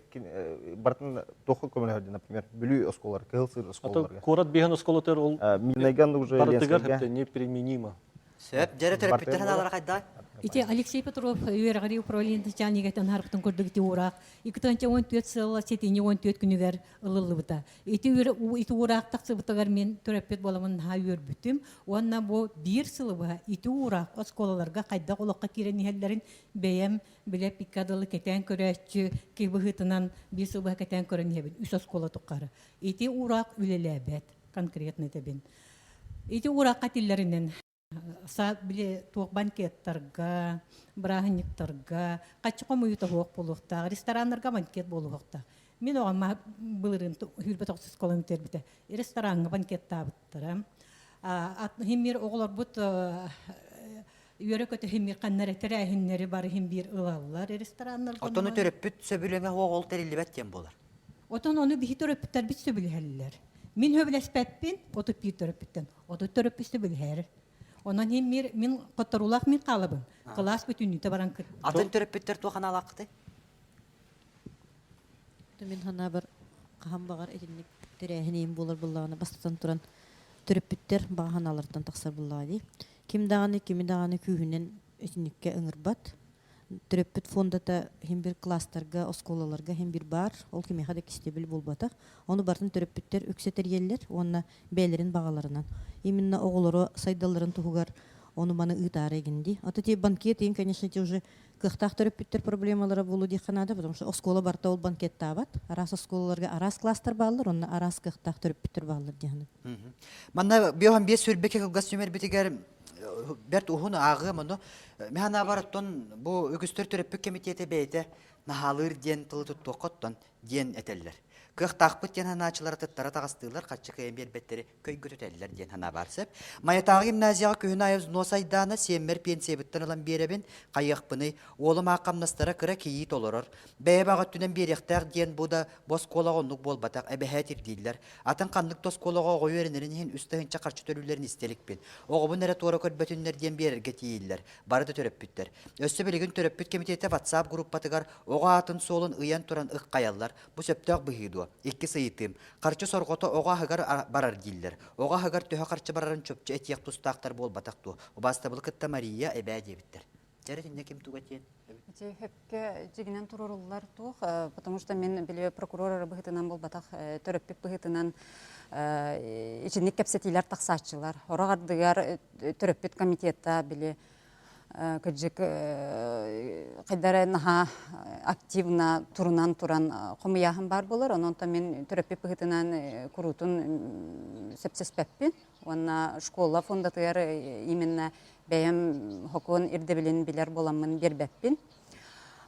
бартын туохха көмөлөһөр например, Бүлүү оскуолалар, Кыһыл Сыыр оскуолаларга. Куорат биһэн оскуолатыгар ол Минайган уже барытыгар неприменимо. Сөп, дьэрэ төрөппүттэр ханаалара хайда? Ити Алексей Петров үөрэҕирии управление начальнигыттан харбытын курдук ити уураах 2014 сыл сэтинньи 14 күнүгэр ылыллыбыта. Ити ити уураах тахсыбытыгар мин төрөппүт буоламмын наһаа үөрбүтүм. Уонна бу биир сылы быһа ити уураах оскуолаларга хайдах олоххо киирэн иһэллэрин бэйэм билэ пикка дылы кэтээн көрөөччү киһи быһыытынан биир сыл быһа кэтээн көрөн иһэбин үс оскуола тухары. Ити уураах үлэлээбэт конкретно этэбин. Ити уураахха этиллэринэн били туох банкеттарга, бырааһынньыктарга хаччы хомуйуута суох буолуохтаах, рестораннарга банкет буолуохтаах. Мин оҕом былырыын сүүрбэ тохсус школаны бүтэрбитэ. Рестораҥҥа банкеттаабыттара. Химмир оҕолорбут үөрэ-көтө химмир ханна эрэ тэрээһиннэри бары хим биир ылаллар рестораннарга. Отону төрөппүт сөбүлэҥэ суох ол тэриллибэт диэн буолар. Отон ону биһи төрөппүттэрбит сөбүлэһэллэр. Мин сөбүлэспэппин, 31 төрөппүттэн. 30 төрөппүт сөбүлэһэр. Онон мин, мин хотторуулаах мин хаалабын. Кылаас бүтүннүүтэ баран кыт. Атын төрөппүттэр туох аналааххытый? Мин санаабар хаһан баҕар итинник тэрээһин буолар буоллаҕына бастатан туран төрөппүттэр баҕа санааларыттан тахсар буоллаҕа дии. Ким даҕаны кими даҕаны күүһүнэн итинниккэ ыҥырбат. Төрөппүт фондата иһин бир класстарга, оскуолаларга иһин бир баар. Ол кимиэхэ да кистэбил буолбатах. Ону барытын төрөппүттэр үксэ тэрийэллэр уонна бэйэлэрин баҕаларынан. Именно оҕолоро сайдалларын туһугар ону-маны ыытаары игин дии. А то те банкет им, конечно, те уже кыахтаах төрөппүттэр проблемалара буолуо диэххэ наада, потому что оскуола барыта ол банкеттаабат. Араас оскуолаларга араас класстар бааллар, онно араас кыахтаах төрөппүттэр бааллар диэххэ Манна биоһан биэс сүүрбэкэ кылгас түмэрбитигэр бэрт уһун ааҕыам ону мин бар оттон бу үгүстэр төрөппүт кэмитиэтэ бэйэтэ наһаалыыр диэн тылы туттуохха оттон диэн этэллэр. Кыахтаахпыт диэн санааччылар атыттара таҕыстыылар, харчы кыайан биэрбэттэри көйгөтүтэллэр диэн санаа баар сөп. Майатааҕы гимназияҕа күһүн аайы взнос айдаана, сиэммэр пенсиябыттан ылан биэрэбин, хайыахпыный, уолум аах хамнастара кыра кийиит олорор. Бэйэ баҕа өттүнэн биэриэхтээх диэн бу да бу оскуолаҕа оннук буолбатах, эбэһээт ирдииллэр. Атын ханнык да оскуолаҕа оҕо үөрэнэрин иһин 3000 харчы төлүүллэрин истэ иликпин. Оҕобун эрэ туора көрбөтүннэр диэн биэрэргэ тиийиллэр. Бары да төрөппүттэр. Өссө билигин төрөппүт кэмитиэтэ WhatsApp группатыгар оҕо аатын-суолун ыйан туран ыххайаллар. Бу сөптөөх быһыы дуо? Иккис ыйытыым. Харчы сорҕото оҕо аһыгар барар дииллэр. Оҕо аһыгар төһө харчы барарын чопчу этиэх тустаахтар буолбатах дуо? Убаастабылы кытта Мария эбээ диэбиттэр. Дьэ, итиннэ ким туга диэн? Ити хөпкө дьигинэн туруруллар туох, потому что мен били прокурор быһытынан буолбатах, төрөппүт быһытынан ичинник кэпсэтиилэр тахсааччылар. Орох ардыгар төрөппүт комитета били кыдьык хайдара наһаа активно турунан туран хомуйааһын баар буолар. Онон мен төрөппүт быһытынан куруутун сөпсөспөппүн. Уонна школа фондатыгар именно бэйэм хокуон ирдэбилин билэр буоламмын биэрбэппин.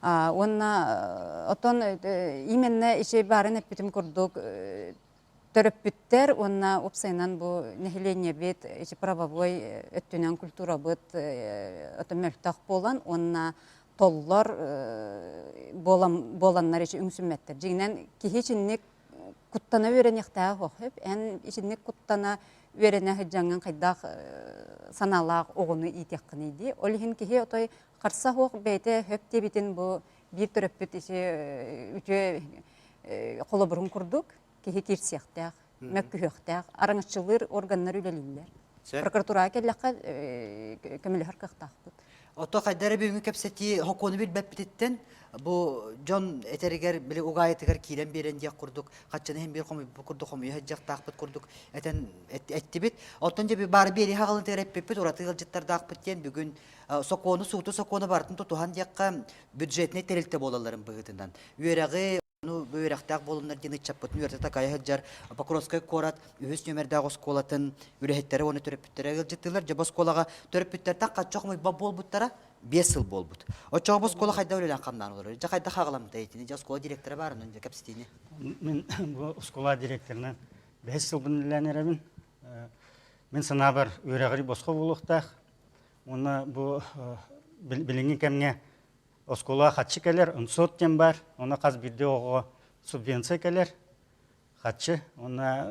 Уонна оттон именно ичи баарын эппитим курдук төрөппүттэр уонна уопсайынан бу нэһилиэнньэбит ичи правовой өттүнэн культурабыт отон мөлтөх буолан уонна толлор буоланнар ичи үҥсүммэттэр. Дьиҥинэн киһи ичинник куттана үөрэниэхтээх сөп. Эн итинник куттана үөрэнэ сылдьаҥҥын хайдах санаалаах оҕону иитиэххиний дии. Ол иһин киһи отой харса суох бэйэтэ сөп диэбитин бу биир төрөппүт ити үтүө холобурун курдук киһи киирсиэхтээх, мөккүһүөхтээх, араҥаччылыыр органнар үлэлииллэр. Прокуратураҕа кэллэххэ көмөлөһөр кыахтаахпыт. Ото хайда эрэ бүгүҥҥү кэпсэтии хокуону билбэппититтэн бу дьон этэригэр били угаайытыгар киирэн биэрэн диэх курдук хаччаны иһин биир хомуйбут курдук хомуйа сылдьыахтаахпыт курдук этэн эттибит. Оттон дьэ баары биэрии хаҕылытыгар эппиппит ураты ыалдьыттардаахпыт диэн бүгүн сокуону сууту сокуону барытын тутуһан диэххэ бюджетнай тэрилтэ буолалларын быһыытынан үөрэҕи Ну, бу үөрэхтээх буолуннар диэн ыччаппытын үөрэтэ такайа сылдьар Покровскай куорат үһүс нүөмэрдээх оскуолатын үлэһиттэрэ уонна төрөппүттэрэ ыалдьыттыылар. Дьэ, бу оскуолаҕа төрөппүттэртэн хачча хомуйбат буолбуттара 5 сыл буолбут. Оччоҕо бу оскуола хайдах үлэлээн хамнаан олорор? Дьэ, хайдах хаҕаламмыта итини? Дьэ, оскуола директора баарынан дьэ кэпсэтиини. Мин бу оскуола директорынан бэһис сылбын үлэлээн эрэбин. Мин санаабар үөрэҕири босхо буолуохтаах. Уонна бу билиҥҥи кэмҥэ Оскуола хаччы кэлэр, НСОТ диэн баар, онно хас биирдии оҕоҕо субвенция кэлэр, хаччы. Уонна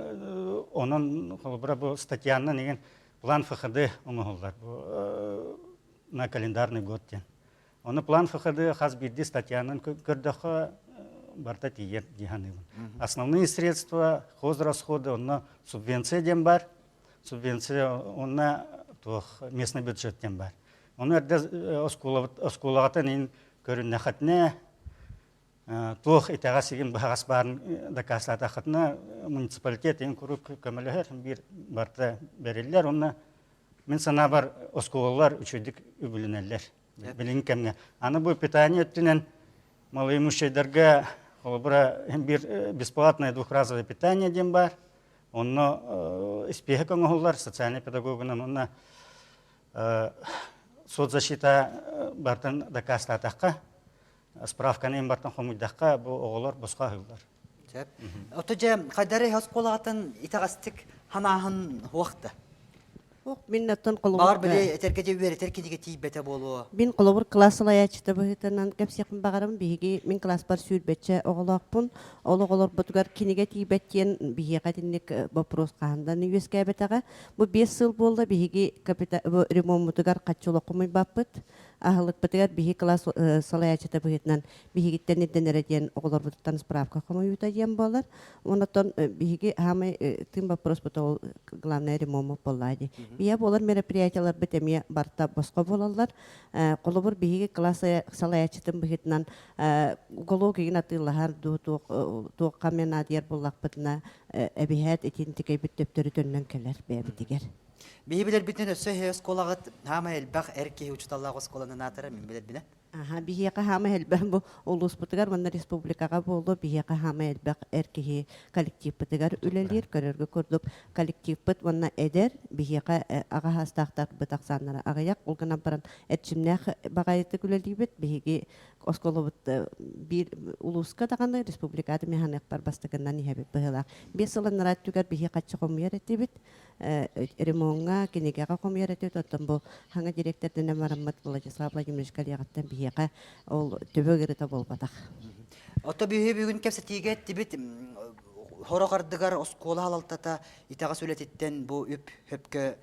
онон холобура бу статьянан игин план ФХД оҥоһуллар бу на календарный год диэн. Ону план ФХД хас биирдии статьянан көрдөххө барыта тиийэр дии саныыбын. Основные средства, хозрасходы, онно субвенция диэн бар. Субвенция онно туох местный бюджет диэн бар. Ону эрдэ оскуолаҕытын иһин көрүннэххитинэ, туох итэҕэс игин быһаҕас баарын дакаастаатаххытына, муниципалитет иһин куруук көмөлөһөр, биир барыта бэриллэр. Онно мин санаабар оскуолалар үчүгэйдик үбүлэнэллэр билиҥҥи кэмҥэ. Аны бу питание өттүнэн малоимущайдарга холобура биир бесплатное двухразовое питание диэн баар. Онно испиэһэк оҥоһуллар социальнай педагогунан уонна соцзащита бартан дакаастаатахха, справканы бартан хомуйдахха, бу оҕолор босхо аһыыллар. Сөп. Ото дьэ хайдары оскуолаҕытын итэҕэстик ханааһын хуохта. Ох, мин оттон холобур... Баҕар били этэргэ дьэ үөрэтэр кинигэ тиийбэтэ буолуо. Мин холобур класс салайааччыта быһыытынан кэпсиэхпин баҕарабын. Биһиги мин класспар сүүрбэччэ оҕолоохпун. Ол оҕолорбутугар кинигэ тиийбэт диэн биһиэхэ итинник вопрос хаһан да үөскээбэтэҕэ. Бу 5 сыл буолла биһиги ремоммутугар хаччы олох хомуйбаппыт. Аһылыкпытыгар биһи класс салайааччыта быһыытынан биһигиттэн ирдэнэрэ диэн оҕолорбутуттан справка хомуйуута диэн буолар. Онотон биһиги хаамай тыын вопроспут ол главное ремоммут буоллаа дии. Бия буолар мероприятияларбыт эмиэ барыта босхо буолаллар. Холобур биһиги класс салайааччытын быһыытынан уголок игин атыылаһар дуу туохха эмэ наадыйар буоллахпытына эбиһээт итинтикэйбит төптөрү төннөн кэлэр бэйэбитигэр. Биһи билэрбитинэн өссө эһи оскуолаҕыт хаамай элбэх эр киһи учууталлаах оскуоланан аатырар мин билэрбинэн. Аха, биһиэхэ хаама элбэх бу улууспутугар уонна республикаҕа буолуо биһиэхэ хаама элбэх эр киһи коллективпытыгар үлэлиир көрөргө курдук коллективпыт уонна эдэр биһиэхэ аҕа саастаахтарбыт ахсааннара аҕыйах ол гынан баран эрчимнээх баҕайытык үлэлиибит биһиги оскуолабыт биир улууска даҕаны республикада механыахпар бастакыннан иһэбит быһыылаах биэс сыл анараа өттүгэр биһи хаччы хомуйар этибит ремоҥҥа кинигэҕэ хомуйар этибит оттон бу хаҥа директордэнэн бараммыт Владислав Владимирович кэлиэҕиттэн биһиэхэ ол төбө ыарыыта буолбатах. Ото биһи бүгүн кэпсэтиигэ эттибит хорох ардыгар оскуола халалтата итэҕэс үлэтиттэн бу үп хөпкө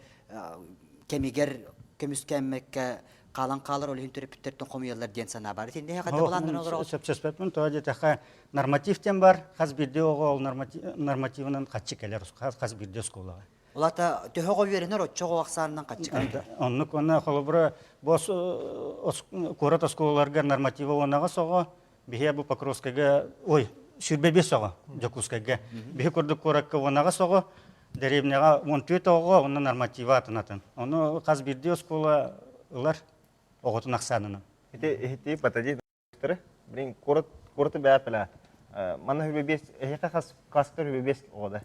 кэмигэр көмүскээммэккэ хаалан хаалар ол иһин төрөппүттэртэн хомуйаллар диэн санаа баар. Итиннэ хата былааннан олорор. Сөпсөспөппүн тоҕо диэтэххэ норматив диэн бар хас биирдии оҕо ол нормативынан хаччы кэлэр хас биирдии оскуолаҕа. Улата төһө оҕо үөрэнэр оччо оҕо ахсаанынан хаччы кэлэр. Оннук уонна холобура бу куорат оскуолаларыгар норматива уонаҕас оҕо биһиэ бу Покровскайга ой 25 оҕо Дьокуускайга биһи курдук куоракка уонаҕас оҕо дэриэбинэҕэ 14 оҕо онно норматива атын атын ону хас биирдии оскуола ылар оҕотун ахсаанынан ити ити батади блин куорат куораты бэйэ манна хүбэ биэс эһиэхэ хас класстар хүбэ биэс оҕо да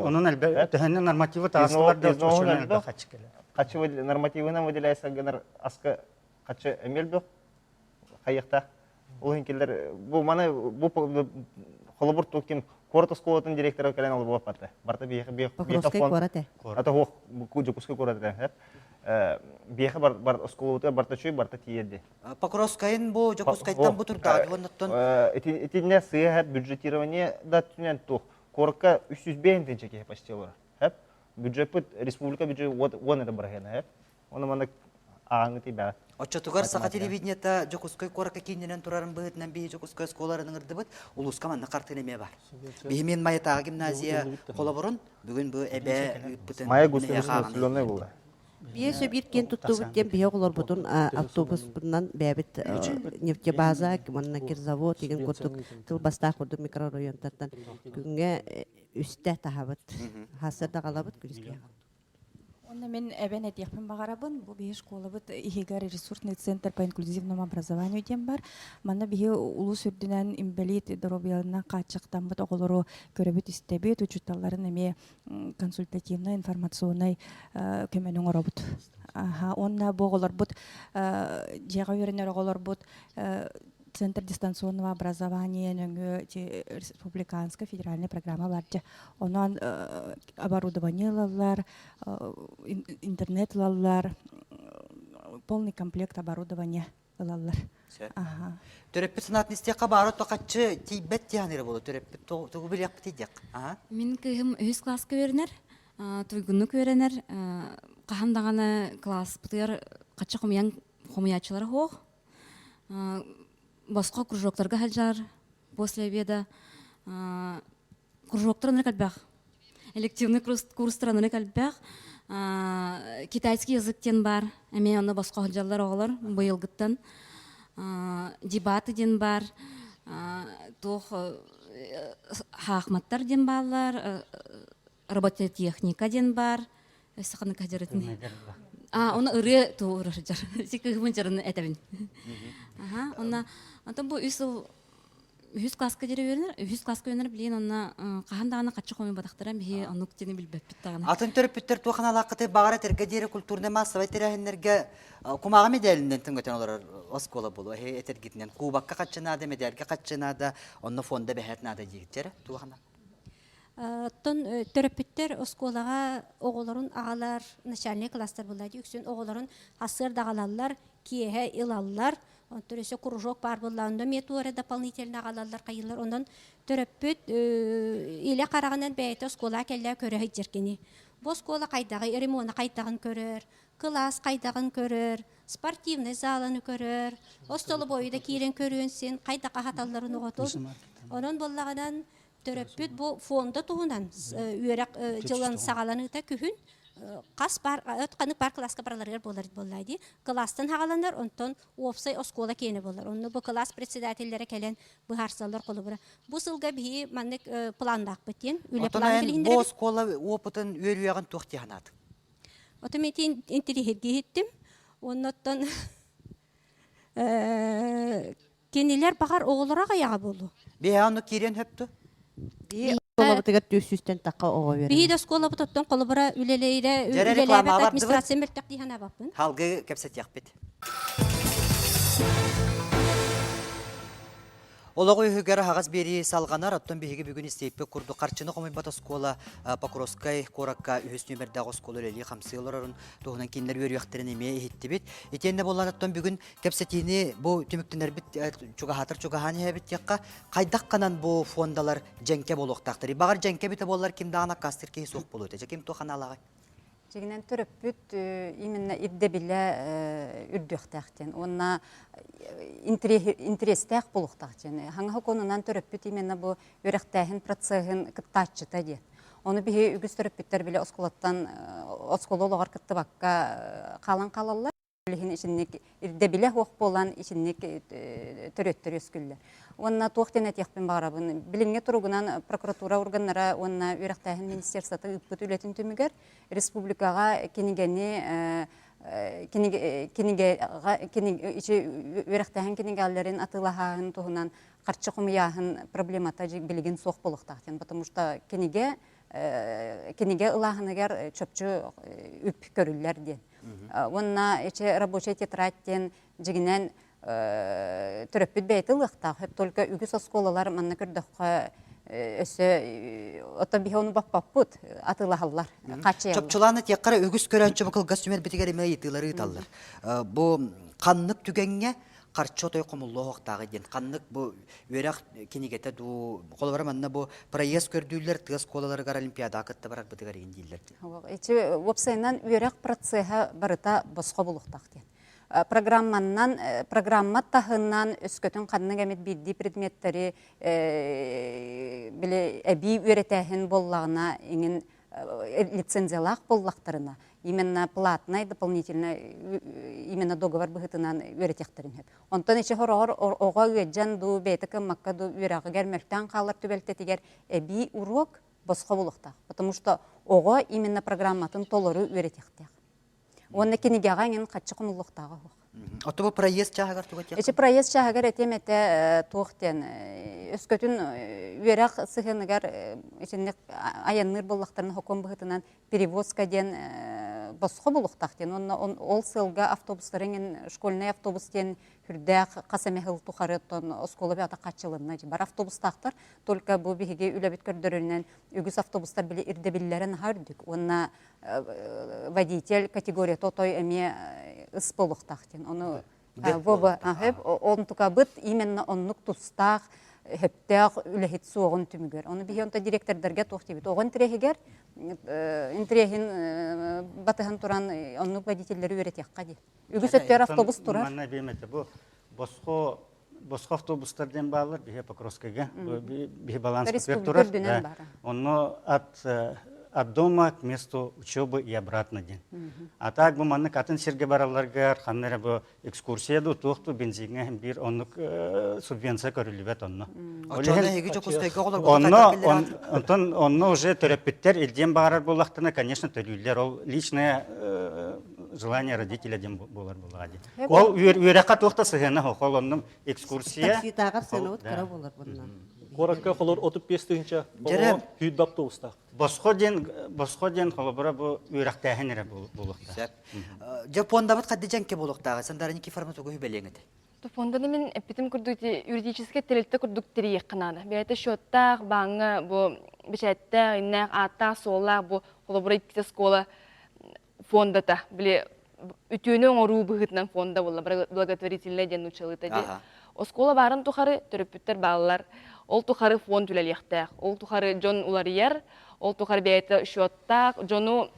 Онон элбэ төһөннө нормативы таастылар да элбэх хаччы кэлэр. Хаччы нормативынан выделяется гынар аска хаччы эмиэ элбэх хайыахтаах. Ол иһин кинилэр бу маны бу холобур ким куорат оскуолатын директора кэлэн ол буолбатта. Барта биһиэхэ Покровскай куорат э. Ата хуох Дьокуускай куорат этэ. Биһиэхэ бар бар оскуолабытыгар барта чуй барта тиийэрди. Покровскайын бу Дьокуускайтан бу турдаҕа уоннаттан Итиннэ сыыһа бюджетирование да түнэн туох. Куоракка 305 тысяча киһи почти олорор. Бюджеппыт республика бюджет уон эрэ бырыһыана. Оны маннык ааҥҥы тиийбэҕэ. Оччотугар саха телевидениета Дьокуускай куоракка кииннэнэн турарын быһыытынан биһи Дьокуускай оскуолаларын ыҥырдыбыт. Улууска маннык хартыына эмиэ бар. Биһи мин Майатааҕы гимназия холобурун бүгүн бу эбээ ыыппытын Майа государственный буолла. Биэс биир киэн туттубут диэн биһи оҕолорбутун автобуспутунан бэйэбит нефтебаза уонна кирзавод деген курдук тылбастаах курдук микрорайонтартан күҥҥэ үстэ таһабыт. Хассарда аҕалабыт, күнүскэ Онно мин эбэн этиэхпин баҕарабын, бу биһи школабыт иһигэр ресурсный центр по инклюзивному образованию диэн бар. Манна биһи улуус үрдүнэн инбэлиит доруобуйаларынан хааччахтаммыт оҕолору көрөбүт-истэбит, учууталларын эмиэ консультативнай, информационнай көмөнү оҥоробут. Аха, уонна бу оҕолорбут дьиэҕэ үөрэнэр оҕолорбут Центр дистанционного образования нөҥүө республиканскай федеральная программа бар дьэ. Онон оборудование ылаллар, интернет ылаллар, полный комплект оборудования ылаллар. Төрөппүт санаатын истиэххэ баара тохаччы тиийбэт диэн эрэ буолу төрөппүт тугу билиэхпитий диэх. Мин кыыһым үһүс класска үөрэнэр, туйгуннук үөрэнэр, хаһан даҕаны класспытыгар хаччы хомуйан хомуйааччылара суох. Босхо кружоктарга сылдьар после обеда кружоктар ынырык элбэх. Элективный курстар ынырык элбэх. Китайский язык диэн бар. Эмиэ онно босхо сылдьаллар оҕолор быйылгыттан. Дебаты диэн бар. Туох хаахматтар диэн бааллар. Робототехника диэн бар. Өссө ханнык дьарытын. А, оны ырыа туурар жар. Си кыһымын жарын этэбин. Аха, онна онтон бу үс сыл үһүс класска диэри үөрэнэр, үһүс класска үөрэнэр билигин онно хаһан даҕаны хаччы хомуйбатахтара биһи оннук диэни билбэппит даҕаны. Атын төрөппүттэр туох аналааххытый баҕара этэргэ диэри культурнай маассабай тэрээһиннэргэ кумааҕы мэдээлинэн түҥэтэн олорор оскуола буолуо. Эһи этэргитинэн кубокка хаччы наада, мэдээлгэ хаччы наада, онно фонда бэһээт наада диигиттэр туох ана? Оттон төрөппүттэр оскуолаҕа оҕолорун аҕалар начальнай класстар буолла дии үксүн оҕолорун сарсыарда аҕалаллар, киэһэ ылаллар. Онтон өссө кружок баар буолла, онно эмиэ туох эрэ дополнительно аҕалаллар, хайыылар. Онон төрөппүт илэ хараҕынан бэйэтэ оскуолаҕа кэллэ көрө сылдьар кини. Бу оскуола хайдаҕый, ремона хайдаҕын көрөр, кылаас хайдаҕын көрөр, спортивнай заланы көрөр, остолобуойу да киирэн көрүөн син, хайдах аһаталларын оҕотун. Онон буоллаҕынан Төрөппүт бу фонда туһунан үөрэх дьылын саҕаланыыта күһүн хас бар ханнык бар кылааска бараларыгар буолар буолла дии. Кылаастан хаҕаланар, онтон уопсай оскуола киэнэ буолар. Онно бу кылаас председателлэрэ кэлэн быһаарсаллар холобура. Бу сылга биһи маннык планнаахпыт диэн үлэ план билиһиннэрэбит. Бу оскуола опытын үөрүйэҕин туох дии санаатыҥ? Отон мен интириһиргии иһиттим. Оннуттан кинилэр баҕар оҕолоро аҕыйаҕа буолуо. Биһи ону киириэн хөптө? Биһи оскуолабытыгар 400-тэн тахха оҕо үөрэнэр. Биһи да оскуолабыт оттон холобура үлэлэйрэ үлэлээбэт администрация мөлтөх дии санаабаппын. Халгы кэпсэтиэхпит. Олоҕу үһүгэр аһаҕас биэрии салҕанар, оттон биһиги бүгүн истиэппит курдук харчыны хомуйбат оскуола Покровскай куоракка үһүс нүөмэрдээх оскуола үлэлии-хамсыы олорорун туһунан кинилэр үөрүйэхтэрин эмиэ иһиттибит. Итиэннэ буоллар оттон бүгүн кэпсэтиини бу түмүктэнэрбит чугаһаатар чугаһаан иһэбит диэххэ, хайдах гынан бу фондалар дьэҥкэ буолуохтаахтар. Баҕар дьэҥкэ эбитэ буоллар ким даҕаны аккаастыыр киһи суох буолуо этэ. Дьэ ким туох аналааҕый? Дьиҥинэн төрөппүт именно ирдэбилэ үрдүөхтээх диэн уонна интэриэстээх буолуохтаах диэн. Хаҥа сокуонунан төрөппүт именно бу үөрэхтээһин процеһын кыттааччыта диэн. Ону биһи үгүс төрөппүттэр били оскуолаттан оскуола олоҕор кыттыбакка хаалан хаалаллар. Билигин итинник ирдэбилэ суох буолан итинник төрүөттэр үөскүүллэр. Уонна туох диэн этиэхпин баҕарабын, билиҥҥи туругунан прокуратура органнара уонна үөрэхтээһин министерствота ыыппыт үлэтин түмүгэр республикаҕа кинигэни кинигэҕэ үөрэхтээһин кинигэлэрин атыылаһааһын туһунан харчы хомуйааһын проблемата билигин суох буолуохтаах диэн, потому что кинигэ кинигэ ылааһыныгар чопчу үп көрүллэр диэн. Уонна ичи рабочая тетрадь диэн дьигинэн төрөппүт бэйэтэ ылыахтаах. Только үгүс оскуолалар манна көрдөххө өссө ото биһи ону баппаппыт атыылаһаллар хааччыйаллар. Чопчулаан этиэххэ үгүс көрөөччү бу кылгас түмэрбитигэр эмиэ ыйытыылары ыыталлар. Бу ханнык түгэҥҥэ харчы отой хомуллуохтааҕый диэн ханнык бу үөрэх кинигэтэ дуу холобура манна бу проезд көрдүүллэр тыа оскуолаларыгар олимпиадаҕа кытта барарбытыгар иин дииллэр Ити уопсайынан үөрэх процеһа барыта босхо булуохтаах диэн. Программаннан, программа таһынан өскөтүн ханнык эмит биирдии предметтэри били эбии үөрэтээһин буоллаҕына иҥин лицензиялаах буоллахтарына именно платнай дополнительно именно договор быһыытынан үөрэтиэхтэрин сөп. Онтон ичи хороҕор оҕо ыадьан дуу, бэйэтэ кыммакка дуу үөрэҕигэр мөлтөөн хаалар түбэлтэтигэр эбии уруок босхо буолуохтаах. Потому что оҕо именно программатын толору үөрэтиэхтээх. Уонна кинигэҕэ эҥин хаччы хомуллуохтааҕа суох. Ото бу проезд чааһыгар туга Ити проезд чааһыгар этиэм этэ туох диэн өскөтүн үөрэх сыһыаныгар итинник айанныыр буоллахтарына сокуон быһыытынан перевозка диэн босхо булуохтаах диэн уонна ол сыалга автобустары эҥин школьный автобус диэн сүрдээх хас эмэ сыл тухары оттон оскуола бэҕэтэ хааччылынна бар автобустаахтар только бу биһиги үлэбит көрдөрөрүнэн үгүс автобустар били ирдэбиллэрэ наһаа үрдүк уонна водитель категорията отой эмиэ ыс буолуохтаах диэн ону Вова онтукабыт именно оннук тустаах хөптөөх үлэһит суоҕун түмүгэр ону биһи онто директордарга туох диэбит оҕо интириэһигэр интириэһин батыһан туран оннук водителлэри үөрэтиэххэ дии үгүс өттүгэр автобус турар манна биэм этэ бу босхо босхо автобустар диэн бааллар биһи Покровскайга биһи баланс турар онно от от дома к месту учебы и обратно диэн. А так бу маннык атын сиргэ баралларгар ханна эрэ бу экскурсия ду туох ду бензиҥҥэ биир оннук субвенция көрүллүбэт онно. Онно онтон онно уже төрөппүттэр илдиэн баҕарар буоллахтарына, конечно, төлүүллэр. Ол личное желание родителя диэн буолар буоллаҕа дии. Ол үөрэххэ туох да сыһыана суох. Ол оннум экскурсия. Такситааҕар сыанабыт кыра буолар bundan. Куоракка холор 35 тыһыынча оҕо сүүрбэ автобустаах. Босхо диэн босхо диэн холобура бу үөрэхтээһин эрэ буолуохтаах. Дьэ пуондабыт хадды дьэҥкэ буолуохтааҕый Сандара Никифоровна тугу үбэлиэҥ этэй? Фонданы мин эппитим курдук юридическай тэрилтэ курдук тэрийиэххэ наада. Бэйэтэ счеттаах, бааҥҥа бу бэчээттээх, иннээх, ааттаах-суоллаах бу холобура иккитэ оскуола фондата. Били үтүөнү оҥоруу быһыытынан фонда буолла, благотворительная диэн нууччалыыта дии. Оскуола баарын тухары төрөппүттэр бааллар. Ол тухары фонд үлэлиэхтээх. Ол тухары дьон уларыйар, ол тухары бэйэтэ счеттаах, дьону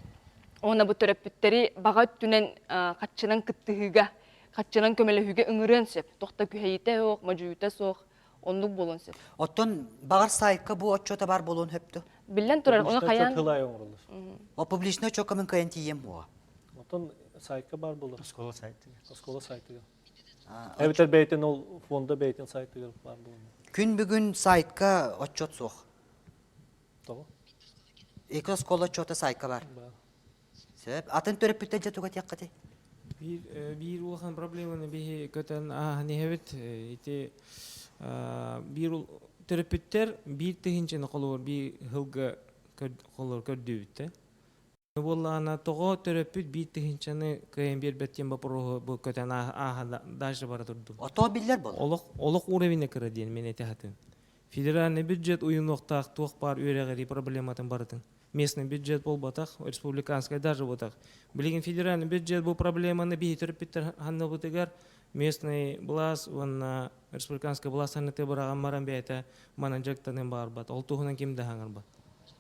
уонна бу төрөппүттэри баҕа өттүнэн хаччынан кыттыһыыга, хаччынан көмөлөһүүгэ ыҥырыан сөп. Туох да күһэйиитэ суох, модьуйуута суох, оннук буолуон сөп. Оттон баҕар сайтка бу отчуота баар буолуон сөп дуо? Биллэн турар, ону хайаан... О публичный отчетка мин кыайан тиийиэм буо. Оттон сайтка баар буолар. Оскуола сайтыгар. Оскуола сайтыгар. Эбэтэр бэйтин ол фонда бэйтин сайтыгар баар буолар. Күн бүгүн сайтка отчет суох. Тоҕо? Эки оскуола отчета сайтка бар. Сөп. Атын төрөппүттэр дьэ туга тиэххити? Биир улахан проблеманы биһи көтөн ааһан иһэбит. Ити биир төрөппүттэр биир тыһыынчаны холобур биир сылга холобур көрдүүбүт Буоллаҕына тоҕо төрөппүт биир тыһыынчаны кыайан биэрбэт диэн боппуруоһу бу көтөн ааһа дальше бара турдум. Ото биллэр буолар. Олох олох уровень кыра диэн мин этэ сатыым. Федеральный бюджет уйунуохтаах туох баар үөрэҕирии проблематын барытын. Местный бюджет буолбатах, республиканскай даже буолбатах. Билигин федеральный бюджет бу проблеманы биһи төрөппүттэр ханныбытыгар местный былаас уонна республиканскай былаас санныты быраҕан баран бэйэтэ манан дьарыктаныан баҕарбат. Ол туһунан ким да хаҥарбат.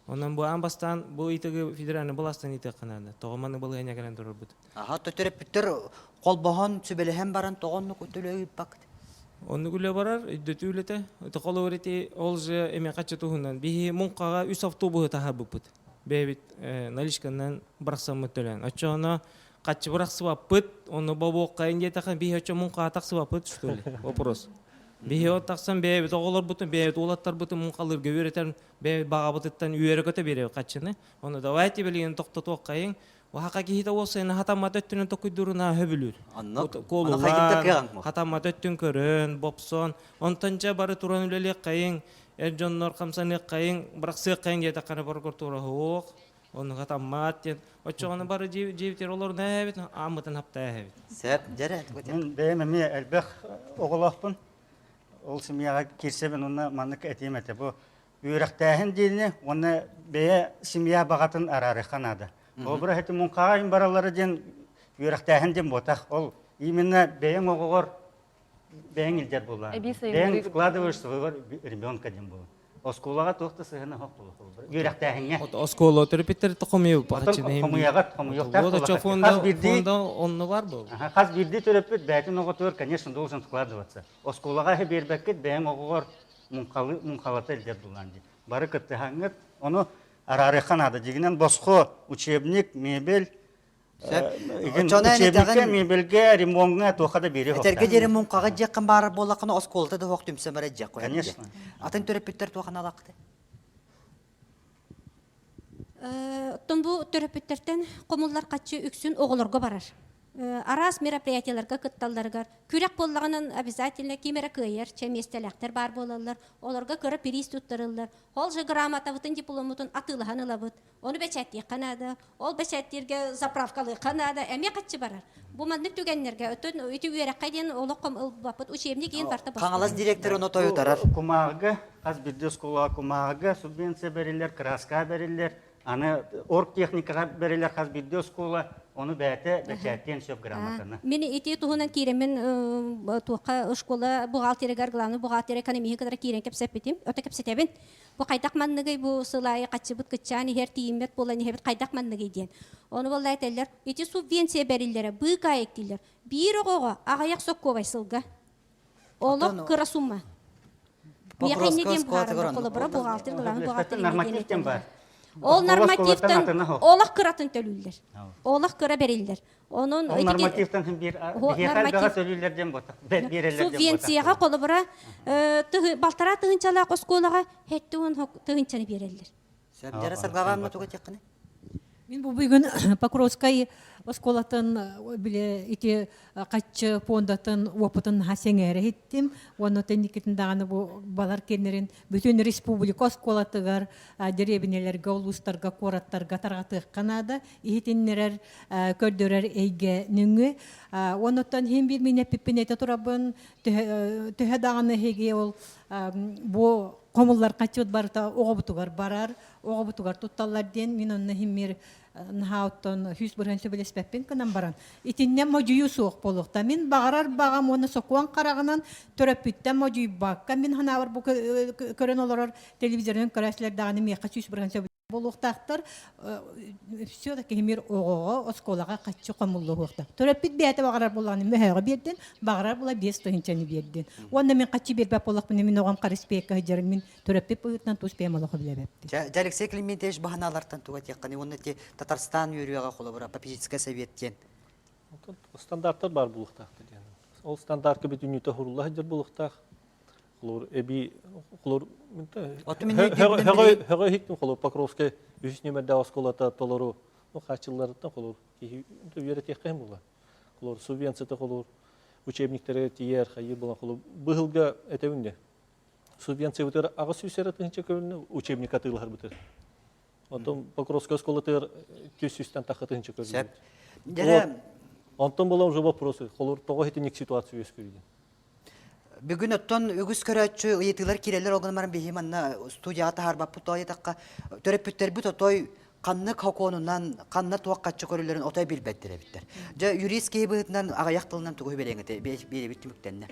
Онон бу аан бастаан бу ыйытыгы федеральный былаастан ыйытыахха наада. Тоҕо маннык балаһыанньа кэлэн турарбыт. Аха, төрөппүттэр холбоһон, сүбэлэһэн баран тоҕо оннук үлэ ыыппаккыт? Оннук үлэ барар, өйдөтүү үлэтэ. Холобур ити ол же эми хаччы туһунан биһи муҥхаҕа үс автобуһу таһаарбыппыт. Бэйэбит наличканан бырахсаммыт төлөөн. Оччоҕуна хаччы бырахсыбаппыт, ону бобуоххайын диэтэхэ биһи оччо муҥхаҕа тахсыбаппыт, что ли? Вопрос. Биһи от тахсан бэйэбит оҕолорбутун, бэйэбит уолаттарбытын муҥхалыырга үөрэтэн, бэйэбит баҕабытыттан үөрэ-көтө биэрэбит хаччыны. Ону давайте билигин тохтотуоххайыҥ. Ваха киһитэ уолсайына хатаммат өттүнэн токуйдууруна хөбүлүүр. Куолулар, хатаммат өттүн көрөн, бопсон, онтон дьэ бары туран үлэлиэххэйиҥ, эр дьоннор хамсаныаххайыҥ, бырахсыаххайыҥ диэтэххинэ прокуратура суох, ону хатаммат диэн. Оччоҕуна бары дьиэбитигэр олорун эһэбит, ааммытын хаптаа эһэбит. Сөп, дьэрэ. Мин бэйэм эмиэ элбэх оҕолоохпун. Ол семьяҕа киирсэбин уонна маннык этиим этэ. Бу үөрэхтээһин диэни уонна бэйэ семья баҕатын араарыахха наада. Холобура ити муҥхаҕа иһин бараллара диэн үөрэхтээһин диэн буотах. Ол именно бэйэҥ оҕоҕор бэйэҥ илдьэр буоллаҕын. Бэйэҥ вкладываешь своего ребенка диэн буолар. Оскуолаҕа туох да сыһыана суох буолуох үөрэхтээһиҥҥэ. Оскуола төрөппүттэр хомуйу хомуйаҕыт хомуйуохтаах буолар. Хас биирдии фонда онно бар буол. Хас биирдии төрөппүт бэйэтин оҕотугар, конечно, должен вкладываться. Оскуолаҕа иһи биэрбэккит бэйэҥ оҕоҕор муҥхалата илдьэр булаан дии. Бары кыттыһаҥҥыт, ону араарыахха наада. Дьиҥинэн босхо учебник, мебель, учебникка, мебельгэ, ремонтҥа туохха да биэриэх Этэргэ диэри муҥхаҕа дьиэххин баарар буоллаххына оскуолата да суох түмсэн барар дьиэх Конечно. Атын төрөппүттэр туох аналаахты? Оттон бу төрөппүттэртэн хомуллар хаччы үксүн оҕолорго барар. Араас мероприятиеларга кытталларыгар күрэх буоллаҕынан обязательно ким эрэ кыайар, чэ миэстэлээхтэр баар буолаллар, олорго кыра приз туттарыллар. Ол же грамотабытын, дипломмутун атыылаһан ылабыт. Ону бэчээттиэххэ наада. Ол бэчээттииргэ заправкалыахха наада. Эмиэ хаччы барар. Бу маннык түгэннэргэ өтөн ити үөрэххэ диэн олоххом ылбаппыт учебник иин барта Хаҥалас директор ону тойутарар. Кумааҕыга хас биирдии оскуолаҕа кумааҕыга субвенция бэриллэр, краска бэриллэр, Аны оргтехникаҕа бэриллэр хас биирдии оскуола ону бэйэтэ бэчээттиэн сөп грамотаны. Мин ити туһунан киирэммин туохха школа бухгалтерыгар главный бухгалтер экономиһы кытары киирэн кэпсэппитим. Ото кэпсэтэбин. Бу хайдах манныгый бу сыл аайы хаччыбыт кыччаан иһэр тиийиммэт буолан иһэбит хайдах манныгый диэн. Ону буолла этэллэр ити субвенция бэриллэрэ быыкаайык дииллэр. Биир оҕоҕо аҕыйах соккуобай сылга. Олох кыра сумма. Миэхэ инньэ диэн быһаараллар холобура бухгалтер главный бухгалтер Норматив диэн баар. Ол нормативтан олох кыратын төлүүллэр. Олох кыра бериллэр. Онон Ол нормативтан биир биһиэхэ элбэҕи төлүүллэр диэн буотах. Биэрэллэр диэн Субвенцияҕа холобура балтараа тыһыынчалаах оскуолаҕа 70 тыһыынчаны биэрэллэр. Сөп саргылаҕа туга тиэххиний? Мин бу бүгүн Покровскай оскуолатын биле ити хаччы фондатын опытын наһаа сэҥээрэ иһиттим. Уонна тэнникитин даҕаны бу балар кэннэрин бүтүн республика оскуолатыгар, дэриэбинэлэргэ, улуустарга, куораттарга тарҕатыахха наада. Иһитиннэрэр, көрдөрөр эйгэ нөҥүө. Оннуттан иһин биир мин эппиппин этэ турабын. Төһө даҕаны эһиги ол бу хомуллар хаччыбыт барыта оҕобутугар барар, оҕобутугар тутталлар диэн мин онно иһиммир наһаа оттон 100% сөбүлэспэппин гынан баран итиннэ модьуйуу суох буолуохта мин баҕарар баҕам уонна сокуон хараҕынан төрөппүттэн модьуйбакка мин санаабар бу көрөн олорор телевизорынан көрөөччүлэр даҕаны миэхэ 100% сөбүлэспэт буолуохтаахтар все-таки мир оҕоҕо оскуолаҕа хаччы хомуллуһуохтаах төрөппүт бэйэтэ баҕарар буоллаҕына мөһөөҕү биэрдин баҕарар була биэс тыһыынчаны биэрдин уонна мин хаччы биэрбэт буоллахпына мин оҕом харыспиэккэ сылдьарым мин төрөппүт быһыытынан тус бэйэм олох билэбэппин Дьэ, Алексей Климентьевич баһанаалартан туга этиэххиний уонна ити Татарстан үөрүөҕэ холобура попечительскай совет диэн Стандарттар баар буолуохтаахтар диэн. Ол стандартка бүтүннүүтэ хурулла сылдьар буолуохтаах. Холобур, эбии холобур хөҕө иһиттим холобур Покровскай үһүс нүөмэрдээх оскуолата толору ну хааччылларыттан холобур киһи үөрэтиэххэ иһин буолар. Холор субвенцията холор учебниктары тиийэр хайыр буолан холор быһылга этэбин де. Субвенциябытыгар 800 эрэ тыһыынча көрүлүннэ учебник атыылаһарбытыгар. Онтон Покровская оскуолатыгар 400-тэн тахха тыһыынча көрүллүбүт. Дьэ, Онтон буолан уже вопрос, холор тоҕо итинник ситуация үөскүүр Бүгүн оттон үгүс көрөөччү ыйытыылар киирэллэр ол гынан баран биһи манна студияҕа таһаарбаппыт тоҕо диэтэххэ төрөппүттэрбит отой ханнык хокуонунан ханна туох хаччы көрүллэрин отой билбэттэр эбиттэр. Дьэ юрист киһи быһыытынан аҕыйах тылынан тугу сүбэлиэҥ этэй биэрэбит түмүктэннэ.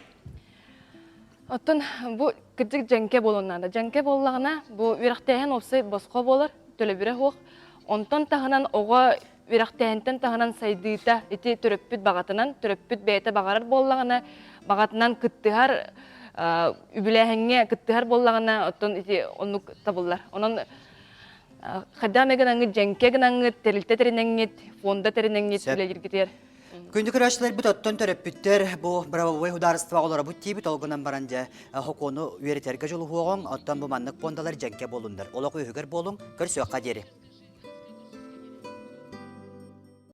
Оттон бу кырдьык дьэҥкэ буолуон наада. Дьэҥкэ буоллаҕына бу үөрэхтээһин уопсай босхо буолар, төлөбүрэ суох. Онтон таһынан оҕо үөрэхтээһинтэн таһынан сайдыыта ити төрөппүт баҕатынан, төрөппүт бэйэтэ баҕарар буоллаҕына, баҕатынан кыттыһар, үбүлээһиҥҥэ кыттыһар буоллаҕына, оттон ити оннук табыллар. Онон хайдах эмэ гынаңҥыт, дьэҥкэ гынаңҥыт, тэрилтэ тэринэҥҥит, фонда тэринэҥҥит үлэлииргитигэр Күндү көрөөччүлэрбит оттон төрөппүттэр бу правовой судаарыстыбаҕа олоробут диибит, ол гынан баран дьэ хокуону үөрэтэргэ дьулуһуоҕуҥ, оттон бу маннык пуондалар дьэҥкэ буолуннар. Олох үөһүгэр буолуҥ, көрсүөххэ диэри.